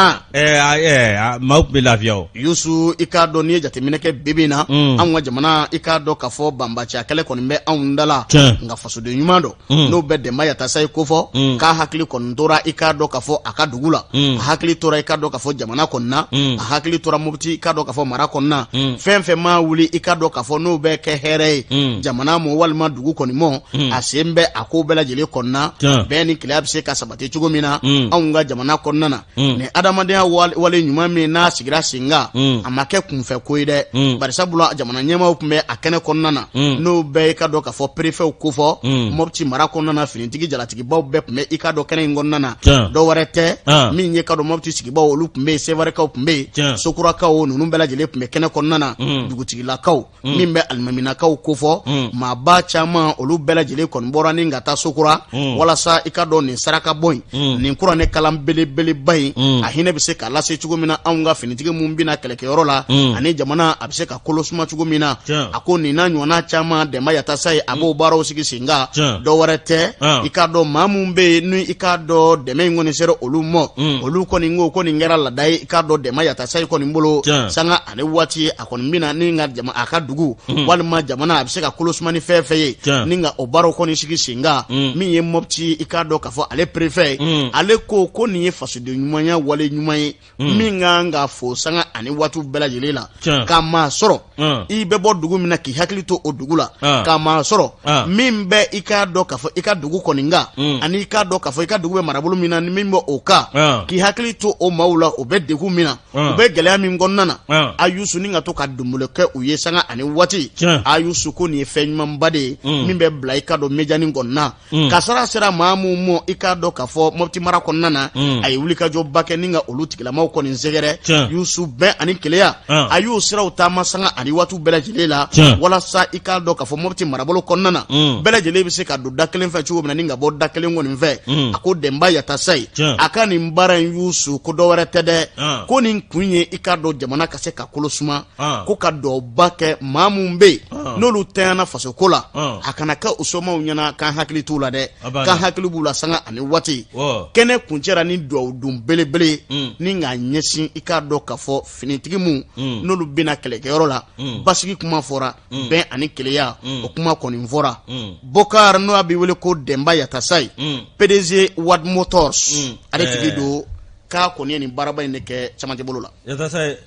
maaw tun bɛ lafiya o. Yusu, i k'a dɔn n'i ye jateminɛ kɛ bi bi in na, anw ka jamana, i k'a dɔn k'a fɔ banbaanciya kɛlɛ kɔni bɛ anw da la, nka fasoden ɲuman dɔ, n'o bɛ Denba Yatasa ye kofɔ, k'a hakili kɔni tora i k'a dɔn k'a fɔ a ka dugu la, a hakili tora i k'a dɔn k'a fɔ jamana kɔni na, a hakili tora Mopti, i k'a dɔn k'a fɔ mara kɔni na. Fɛn fɛn maa wuli, i k'a dɔn k'a fɔ n'o bɛ kɛ hɛrɛ ye jamana mɔ walima dugu kɔni mɔ, a sen bɛ a ko bɛɛ lajɛlen kɔnɔna. Bɛn ni kelenya bɛ se ka sabati cogo min na anw ka jamana kɔnɔna na, ni adamadenya wale ɲuman min n'a sigira sen kan, a ma kɛ kunfɛ ko ye dɛ, barisabula jamana ɲɛmaaw tun bɛ a kɛnɛ kɔnɔna na, n'o bɛɛ i k'a dɔn k'a fɔ perefɛw kofɔ Mopti mara kɔnɔna na. Finitigi jalatigibaw bɛɛ tun bɛ i k'a dɔn kɛnɛ in kɔnɔna na. Dɔw wɛrɛ tɛ, min ye k'a dɔn Mopti sigibaw, olu tun bɛ yen, Sevarekaw tun bɛ yen, Sokurakaw, ninnu bɛɛ lajɛlen tun bɛ kɛnɛ kɔnɔna na, dugutigilakaw, min bɛ alimaminakaw kofɔ, maaba caman, olu bɛɛ lajɛlen kɔni bɔra ni ka taa Sokura walasa i k'a dɔn nin saraka bɔ in, nin kuranɛ kalan belebeleba in, a hinɛ bɛ se ka lase cogo min na anw ka finitigi minnu bɛna kɛlɛkɛyɔrɔ la, ani jamana a bɛ se ka kolo suma cogo min na. A ko nin n'a ɲɔgɔnna caman, Denba Yatasa ye, a b'o baaraw sigi sen kan. Dɔ wɛrɛ tɛ, i k'a dɔn maa minnu bɛ yen ni i k'a dɔn dɛmɛ in kɔni sera olu ma, olu kɔni ko nin kɛra laada ye i k'a dɔn Denba Yatasa ye kɔni bolo, sanga ani waati a kɔni bɛna ni ka jama a ka dugu walima jamana a bɛ se ka kolo suma ni fɛn fɛn ye, ni ka o baaraw kɔni sigi sen kan. Min ye Mopti, i k'a dɔn k'a fɔ ale préfet ye, ale ko nin ye fasoden ɲumanya wale ɲuman ye min ka kan ka fo sanga ani waatiw bɛɛ lajɛlen la, k'a maa sɔrɔ i bɛ bɔ dugu min na k'i hakili to o dugu la, k'a maa sɔrɔ min bɛ i k'a dɔn k'a fɔ i ka dugu kɔni kan, ani i k'a dɔn k'a fɔ i ka dugu bɛ marabolo min na, ni min bɛ o kan, k'i hakili to o maaw la, o bɛ degun min na, u bɛ gɛlɛya min kɔnɔna na, a Yusu, ni ka to ka donbolo kɛ u ye sanga ani waati. A Yusu ko nin ye fɛn ɲumanba de ye min bɛ bila i k'a dɔn média nin kɔnɔna. Kasara sera maa min ma, i k'a dɔn k'a fɔ Mopti mara kɔnɔna na, a ye wulikajɔba kɛ ni ka olu tigilamaw kɔni sɛgɛrɛ. Yusu, bɛn ani kelenya, a y'o siraw taama sanga ani waatiw bɛɛ lajɛlen la, walasa i k'a dɔn k'a fɔ Mopti marabolo kɔnɔna na, bɛɛ lajɛlen bɛ se ka don da kelen fɛ cogo min na, ni ka bɔ da kelen kɔni fɛ. A ko Denba Yatasa ye, a ka nin baara in, Yusu, ko dɔ wɛrɛ tɛ dɛ, ko nin kun ye i k'a dɔn jamana ka se ka kolo suma, ko ka dɔba kɛ maa minnu bɛ yen n'olu tanyana fasoko la, a kana kɛ u somaw ɲɛna k'an hakili t'u la dɛ, k'an hakili b'u la sanga ani waati. Kɛnɛ kuncɛra ni dugawu don belebele ni k'a ɲɛsin i k'a dɔn k'a fɔ finitigi minnu n'olu bɛna kɛlɛkɛyɔrɔ la. Basigi kuma fɔra, bɛn ani kelenya o kuma kɔni fɔra. Bokar, n'o a bɛ wele ko Denba Yatasa ye, PDG Wad Motors, ale tigi don, k'a kɔni ye nin baaraba in de kɛ camancɛ bolo la. Yatasa ye,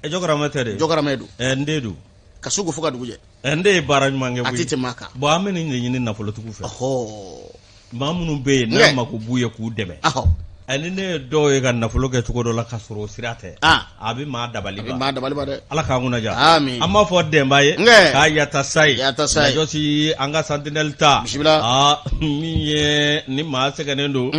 jɔkaramɛ tɛ de? Jɔkaramɛ don. N den don. Ka su ko fo ka dugu jɛ. Ɛ n de ye baara ɲuman kɛ A tɛ tɛmɛ a kan. Bon, an bɛ nin de ɲini nafolotigiw fɛ. Maa minnu bɛ yen n'a mako b'u ye k'u dɛmɛ. Ani ne ye dɔw ye ka nafolo kɛ cogo dɔ la ka sɔrɔ o sira tɛ. A bɛ maa dabali ban. A bɛ maa dabali ban dɛ. Ala k'an kunna diya. An b'a fɔ Dɛnba ye. K'a yata sa ye. Yata sa ye. Lajɔsi an ka sentinelle ta. Bisimila. Aa min ye ni maa sɛgɛnnen don.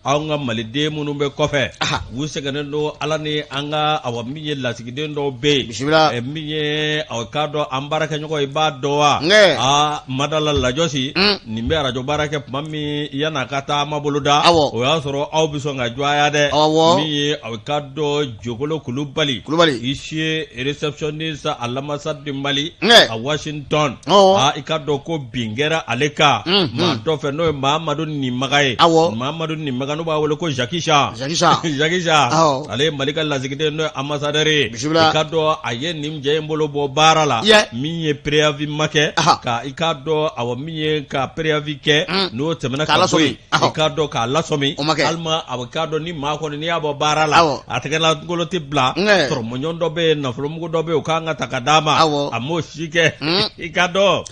Anw ka maliden minnu bɛ kɔfɛ u sɛgɛnnen don ala ni an ka awa min ye lasigiden dɔw bɛ yen bisimila min ye aw k'a dɔn an baarakɛɲɔgɔn i b'a dɔn wa aa madala lajɔsi nin bɛ arajo baara kɛ tuma min yan'a ka taa ma boloda o y'a sɔrɔ aw bɛ sɔn ka jɔya dɛ min ye aw k'a dɔn jokolo kulubali kulubali huissier réceptionniste à l'ambassade du Mali à Washington aa i k'a dɔn ko bin kɛra ale kan maa dɔ fɛ n'o ye Mamadu Nimaga ye Mamadu Nimaga n'u b'a wele ko Jackie Chan Jackie Chan ale ye Mali ka lasigiden n'o ye ambassadeur ye i k'a dɔn a ye nin cɛ in bolo bɔ baara la min ye préavis ma kɛ ka i k'a dɔn awa min ye ka préavis kɛ n'o tɛmɛna ka bɔ yen i k'a dɔn k'a lasɔmi walima a k'a dɔn ni maa kɔni n'i y'a bɔ baara la a tɛgɛlankolon tɛ bila tɔrɔmɔɲɔgɔn dɔ bɛ yen nafolomugu dɔ bɛ yen o kan ka ta ka d'a ma a m'o si kɛ i k'a dɔn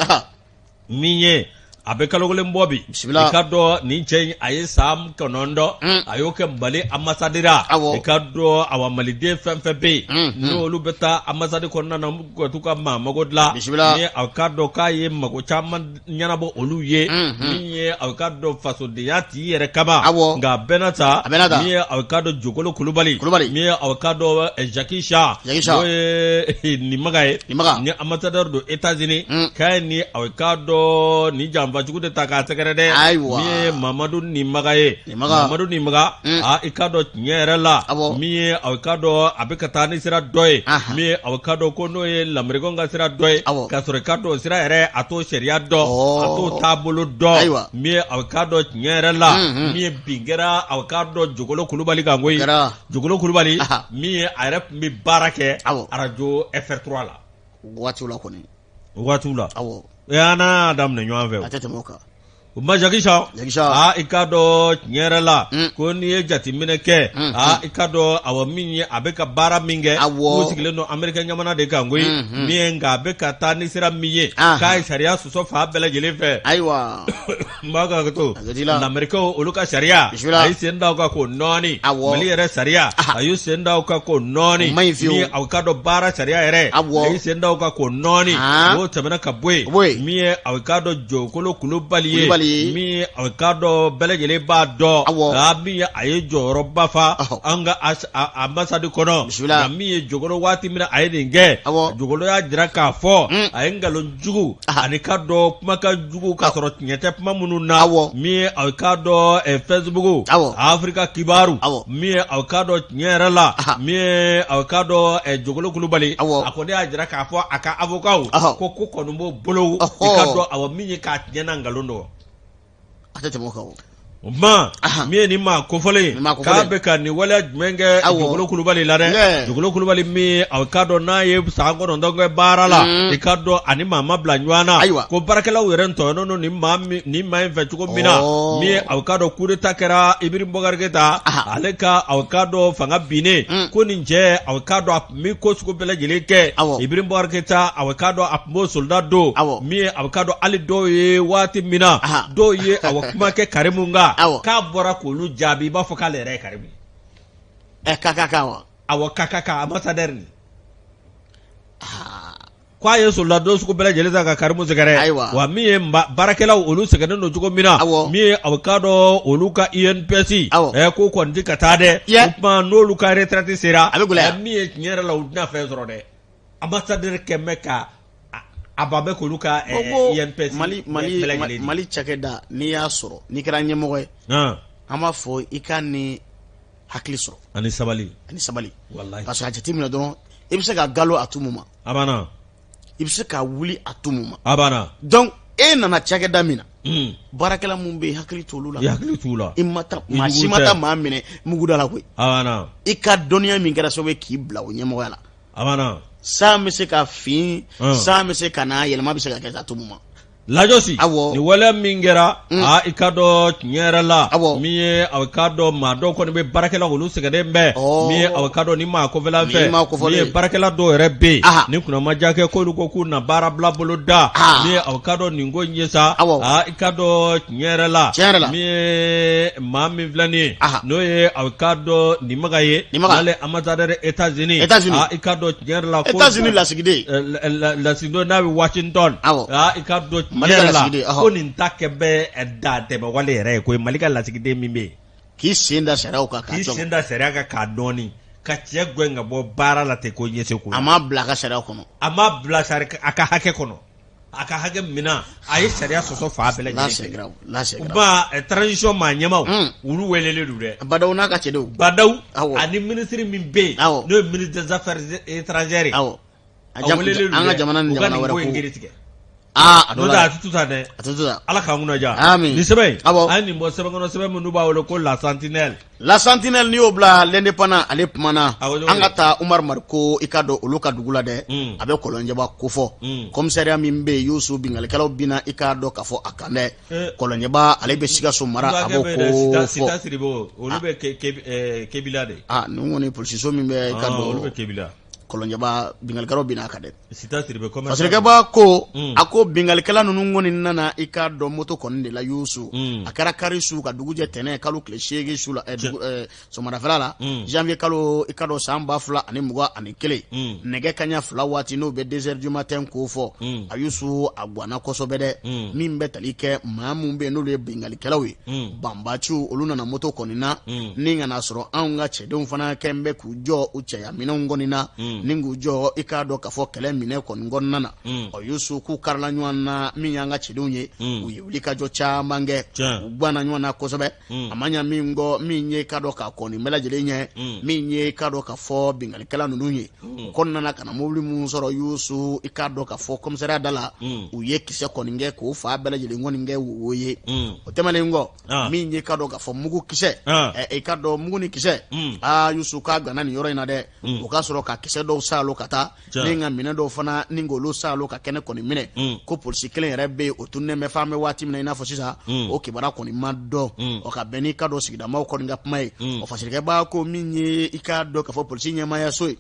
min ye a bɛ kalo kelen bɔ bi i k'a dɔn nin cɛ in a ye san 9 a y'o kɛ mali ambassade la i k'a dɔn awa maliden fɛn fɛn bɛ yen n'olu bɛ taa ambassade kɔnɔna na ka t'u ka maa mago dilan ni a k'a dɔn k'a ye mago caman ɲɛnabɔ olu ye min ye a k'a dɔn fasodenya t'i yɛrɛ kama nka a bɛɛ n'a ta min ye a k'a dɔn jokolo kulubali min ye a k'a dɔn Jackie Chan n'o ye Nimaga ye ni ambassadeur don États-Unis k'a ye ni a k'a dɔn ni janfajugu de ta k'a sɛgɛrɛ dɛ min ye Mamadu Nimaga ye Mamadu Nimaga aa i k'a dɔn tiɲɛ yɛrɛ la min ye a k'a dɔn a bɛ ka taa ni sira dɔ ye min ye a k'a dɔn ko n'o ye lamerikɛnw ka sira dɔ ye k'a sɔrɔ i k'a dɔn o sira yɛrɛ a t'o sariya dɔn a t'o taabolo dɔn min ye a k'a dɔn tiɲɛ yɛrɛ la min ye bin kɛra a k'a dɔn Jogolo Kulubali kan koyi Jogolo Kulubali min ye a yɛrɛ tun bɛ baara kɛ arajo FR3 la waatiw la kɔni waatiw la an n'a daminɛ ɲɔgɔn fɛ a tɛ tɛmɛ o kan o ma Jackie Chan aa i k'a dɔn tiɲɛ yɛrɛ la ko n'i ye jateminɛ kɛ aa i k'a dɔn awa min ye a bɛ ka baara min kɛ k'u sigilen don amerikɛn jamana de kan koyi min ye nka a bɛ ka taa ni sira min ye k'a ye sariya sɔsɔ fan bɛɛ lajɛlen fɛ ayiwa n b'a ka to lamerikɛnw olu ka sariya a ye sen da o kan k'o nɔɔni mali yɛrɛ sariya a y'u sen da o kan k'o nɔɔni min aw k'a dɔn baara sariya yɛrɛ a ye sen da o kan k'o nɔɔni n'o tɛmɛna ka bɔ yen min ye aw k'a dɔn jokolo kulubali ye min ye aw k'a dɔn bɛɛ lajɛlen b'a dɔn nka min ye a ye jɔyɔrɔba fa an ka ambassade kɔnɔ nka min ye jokolo waati min na a ye nin kɛ jokolo y'a jira k'a fɔ a ye nkalon jugu ani k'a dɔn kumakan jugu k'a sɔrɔ tiɲɛ tɛ kuma minnu na awɔ min ye aw k'a dɔn Facebook awɔ Afrika kibaru awɔ min ye aw k'a dɔn tiɲɛ yɛrɛ la min ye aw k'a dɔn Jogolo Kulubali awɔ a kɔni y'a jira k'a fɔ a ka avocat ko ko kɔni b'o bolo i k'a dɔn awɔ min ye k'a tiɲɛ n'a nkalon dɔn a tɛ tɛmɛ o kan o o tuma min ye nin maa kofɔlen Nin maa kofɔlen. k'a bɛ ka nin waleya jumɛn kɛ Awɔ. Jogolo Kulubali la dɛ Nɛ. Jogolo Kulubali min a k'a dɔn n'a ye san 9 kɛ baara la i k'a dɔn ani maa ma bila ɲɔgɔn na Ayiwa. ko baarakɛlaw yɛrɛ tɔɲɔnen don nin maa min nin maa in fɛ cogo min na Ɔɔ. min ye a k'a dɔn coup d'état kɛra Ibrahim Boubacar Keita Aha. ale ka a k'a dɔn fanga binnen ko nin cɛ a k'a dɔn a tun bɛ ko sugu bɛɛ lajɛlen kɛ Awɔ. Ibrahim Boubacar Keita a k'a dɔn a tun b'o soldat don Awɔ. min ye a k'a dɔn hali dɔw ye waati min na Aha. dɔw ye awa kuma kɛ Karimu kan Awɔ. k'a bɔra k'olu jaabi i b'a fɔ k'ale yɛrɛ ye Karimu ye ɛ KKK wa awɔ KKK ambassadeur nin k'a ye soldat don sugu bɛɛ lajɛlen ta ka Karimu sɛgɛrɛ Ayiwa. wa min ye baarakɛlaw olu sɛgɛnnen don cogo min na Awɔ. min ye a k'a dɔn olu ka INPS Awɔ. ɛ ko kɔni tɛ ka taa dɛ Yɛ. o tuma n'olu ka retraite sera A bɛ gɛlɛya. ɛ, min ye tiɲɛ yɛrɛ la u tɛna fɛn sɔrɔ dɛ ambassadeur kɛn bɛ ka a ban bɛ k'olu ka Ko ko INPS Mali bɛɛ Mali lajɛlen di. Mali cakɛda n'i y'a sɔrɔ n'i kɛra ɲɛmɔgɔ ye Han, an b'a fɔ i ka ni hakili sɔrɔ ani sabali ani sabali walahi parce que a jateminɛ dɔrɔn i bɛ se ka galo à tout moment a banna i bɛ se ka wuli à tout moment a banna donc e nana cakɛda min na Mm. baarakɛla mun bɛ yen hakili t'olu la i hakili t'u la i ma taa I maa jugu si ma tɛ. taa maa minɛ muguda la koyi a banna i ka dɔnniya min kɛra sababu ye k'i bila o ɲɛmɔgɔya la a banna san bɛ se ka fin Mm. san bɛ se ka na yɛlɛma bɛ se ka kɛ à tout moment Lajɔsi awɔ nin waleya min kɛra aa i k'a dɔn tiɲɛ yɛrɛ la awɔ min ye aw k'a dɔn maa dɔw kɔni bɛ baarakɛla olu sɛgɛnnen bɛ min ye aw k'a dɔn ni maa kɔfɛla fɛ min ye baarakɛla dɔw yɛrɛ bɛ yen ni kunnamadiya kɛ k'olu ko k'u na baarabila bolo da min ye aw k'a dɔn nin ko in ye sa aa i k'a dɔn tiɲɛ yɛrɛ la min ye maa min filɛ nin ye n'o ye aw k'a dɔn Nimaga ye n'ale ambassadeur États-Unis aa i k'a dɔn tiɲɛ yɛrɛ la ko États-Unis lasigiden lasigiden n'a bɛ Washington aa i k'a dɔn tiɲɛ yɛrɛ la ko nin ta kɛ bɛ dantɛmɛ wale yɛrɛ ye koyi Mali ka lasigiden min bɛ yen k'i sen da sariyaw kan k'i sen da sariya kan k'a dɔɔni ka cɛ gɛn ka bɔ baara la ten ko ɲɛse ko a m'a bila a ka sariya kɔnɔ a m'a bila a ka hakɛ kɔnɔ a ka hakɛ minɛ a ye sariya sɔsɔ fan bɛɛ lajɛlen ba transition maa ɲɛmaaw olu welelen don dɛ Badaw n'a ka cɛdenw Badaw ani minisiri min bɛ yen n'o ye ministre des affaires étrangères ye awɔ a welelen don an ka jamana ni jamana wɛrɛ ko in kiiri tigɛ aa a dɔ la a tɛ to dɛ a tɛ to ala k'an kunna diya amin nin sɛbɛn in awɔ an ye nin bɔ sɛbɛn kɔnɔ sɛbɛn min n'u b'a wele ko la sentinelle La Sentinelle n'i y'o bila l'Indépendant ale kumana an ka taa Umaru Mariko i k'a dɔn olu ka dugu la dɛ a bɛ Kɔlɔnjɛba kofɔ commissariat min bɛ yen Yusu binkannikɛlaw binna i k'a dɔn k'a fɔ a kan dɛ Kɔlɔnjɛba ale bɛ Sikaso mara a b'o ko fɔ olu bɛ Kebila de nin kɔni polisiso min bɛ i k'a dɔn olu bɛ Kebila Kɔlɔnjɛba binkannikɛlaw binna a kan dɛ Sita Sidibe Fasirikɛba ko a ko binkannikɛla ninnu kɔni nana i k'a dɔn moto kɔni de la Yusu a kɛra kari su ka dugu jɛ tɛnɛn kalo tile 8 su la sɔgɔmadafɛla la janvier kalo i k'a dɔn san 2021 nɛgɛ kaɲa 2 waati n'o bɛ deux heures du matin ko fɔ a Yusu a gwanna kosɛbɛ dɛ min bɛ tali kɛ maa minnu bɛ yen n'olu ye binkannikɛlaw ye banbaciw olu nana moto kɔni na ni ka n'a sɔrɔ anw ka cɛdenw fana kɛn bɛ k'u jɔ u cɛya minɛnw kɔni na ni k'u jɔ i k'a dɔn k'a fɔ kɛlɛ minɛ kɔni kɔnɔna na ɔ Yusu k'u karila ɲɔgɔn na min y'an ka cɛdenw ye u ye wulikajɔ caman kɛ u gwanna ɲɔgɔn na kosɛbɛ a ma ɲa min kɔ min ye k'a dɔn k'a kɔn nin bɛɛ lajɛlen ɲɛ min ye k'a dɔn k'a fɔ binkannikɛla ninnu ye u kɔni nana ka na mobili minnu sɔrɔ Yusu i k'a dɔn k'a fɔ commissariat da la u ye kisɛ kɔni kɛ k'o fan bɛɛ lajɛlen kɔni kɛ wo ye o tɛmɛnen kɔ ah. min ye k'a dɔn k'a fɔ mugu kisɛ ah. i k'a dɔn mugu ni kisɛ aa Yusu k'a ganna nin yɔrɔ in na dɛ o ka sɔrɔ ka kisɛ dɔw saalo ka taa ni ka minɛn dɔw fana ni k'olu saalo ka kɛnɛ kɔni minɛ ko polisi kelen yɛrɛ bɛ yen o tununnen bɛ f'an bɛ waati min na i n'a fɔ sisan o kibaruya kɔni ma dɔn o ka bɛn n'i k'a dɔn sigidamaw kɔni ka kuma ye o fasirikɛba ko min ye i k'a dɔn k'a fɔ polisi ɲɛmaayaso ye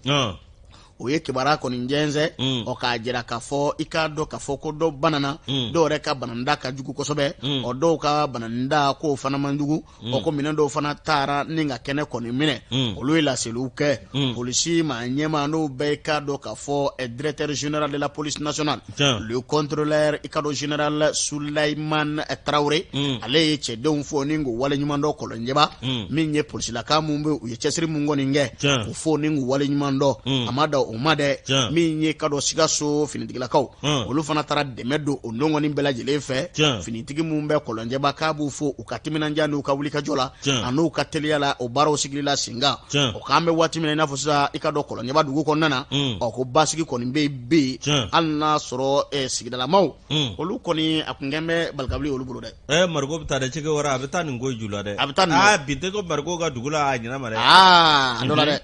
o ye kibaruya kɔni jɛnsɛn ɔ k'a jira k'a fɔ i k'a dɔn k'a fɔ ko dɔ banana dɔw yɛrɛ ka bananda ka jugu kosɛbɛ ɔ dɔw ka bananda k'o fana man jugu ɔ ko minɛn dɔw fana taara ni ka kɛnɛ kɔni minɛ olu ye laseliw kɛ polisi maa ɲɛmaa n'o bɛɛ i k'a dɔn k'a fɔ directeur général de la police nationale le contrôleur i k'a dɔn général Souleymane Traoré ale ye cɛdenw fo ni k'u waleɲuman dɔn Kɔlɔnjɛba min ye polisilaka mun bɛ u ye cɛsiri mun kɔni kɛ u fo ni k'u waleɲuman dɔn a ma dan o ma dɛ min ye k'a dɔn Sikaso finitigilakaw olu fana taara dɛmɛ don o don kɔni bɛɛ lajɛlen fɛ finitigi mun bɛ Kɔlɔnjɛba k'a b'u fo u ka timinandiya n'u ka wulikajɔ la an'u ka teliya la o baaraw sigili la sen kan o k'an bɛ waati min na i n'a fɔ sisan i k'a dɔn Kɔlɔnjɛba dugu kɔnɔna na ɔ ko basigi kɔni bɛ yen hali n'a sɔrɔ sigidalamaw olu kɔni a kun kɛn bɛ balikabili olu bolo dɛ Ɛ Mariko bɛ taa dɛ Che Guevara a bɛ taa nin ko ju la dɛ a bɛ taa nin bi tɛ ko Mariko ka dugu la a ɲɛna ma dɛ aa a dɔ la dɛ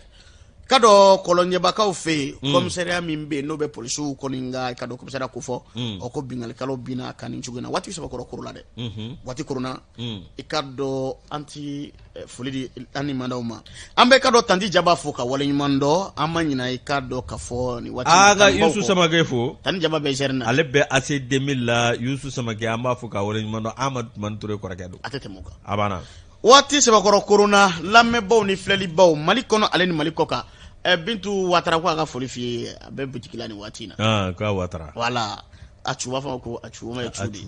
k'a dɔn Kɔlɔnjɛbakaw fɛ yen commissariat min bɛ yen n'o bɛ polisiw kɔni ka i k'a dɔn commissariat ko fɔ o ko binkannikɛlaw binna kan nin cogo in na waati sɛbɛkɔrɔ korola dɛ waati korona i k'a dɔn an ti foli di an ni mandaw ma an bɛ k'a dɔn tanti jaba fo ka waleɲuman dɔn an ma ɲina i k'a dɔn ka fɔ nin waati aa ka Yusu Samakɛ fo tanti jaba bɛ zɛri na ale bɛ AC 2000 la Yusu Samakɛ an b'a fo ka waleɲuman dɔn Amadu Tumani Ture kɔrɔkɛ don a tɛ tɛmɛ o kan a banna waati sɛbɛkɔrɔ korona lamɛnbaw ni filɛlibaw Mali kɔnɔ ale ni Mali kɔ kan Bintu Watara ko a ka foli f'i ye a bɛ butigi la nin waati in na k'a Watara wala a cu b'a fɔ ko a cu ma ye cu de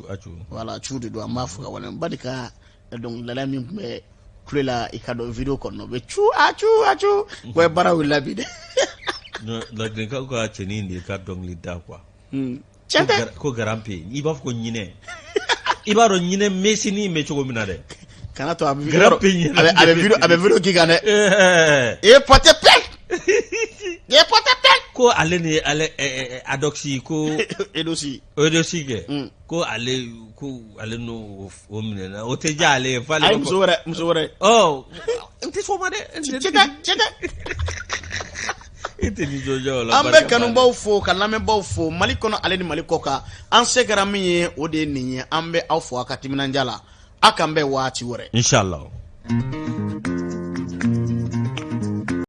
wala cu de don an b'a fo ka wale ba de ka dɔnkilidala min tun bɛ kule la i k'a dɔn video kɔnɔ bɛ cu a cu a cu ko ye baara wulila bi dɛ Laginɛkaw ka cɛnin de ka dɔnkili da quoi tiɲɛ tɛ ko garan pe i b'a fɔ ko ɲinɛ i b'a dɔn ɲinɛ mesinin bɛ cogo min na dɛ kana to a bɛ video a bɛ video k'i kan dɛ e pɔtɛ pɛ e pɔtɛ pɛ ko ale ni ale Adoxy ko Eudoxie Eudoxie kɛ ko ale ko ale n'o o minɛna o tɛ diya ale ye f'ale ayi muso wɛrɛ muso wɛrɛ ɔ n tɛ sɔn o ma dɛ cɛ tɛ cɛ tɛ E tɛ nisɔndiya o la. An bɛ kanubaw fo ka lamɛnbaw fo Mali kɔnɔ ale ni Mali kɔkan. An se kɛra min ye, o de ye nin ye. An bɛ aw fo aw ka timinandiya la. Aw k'an bɛn waati wɛrɛ. Inshallah.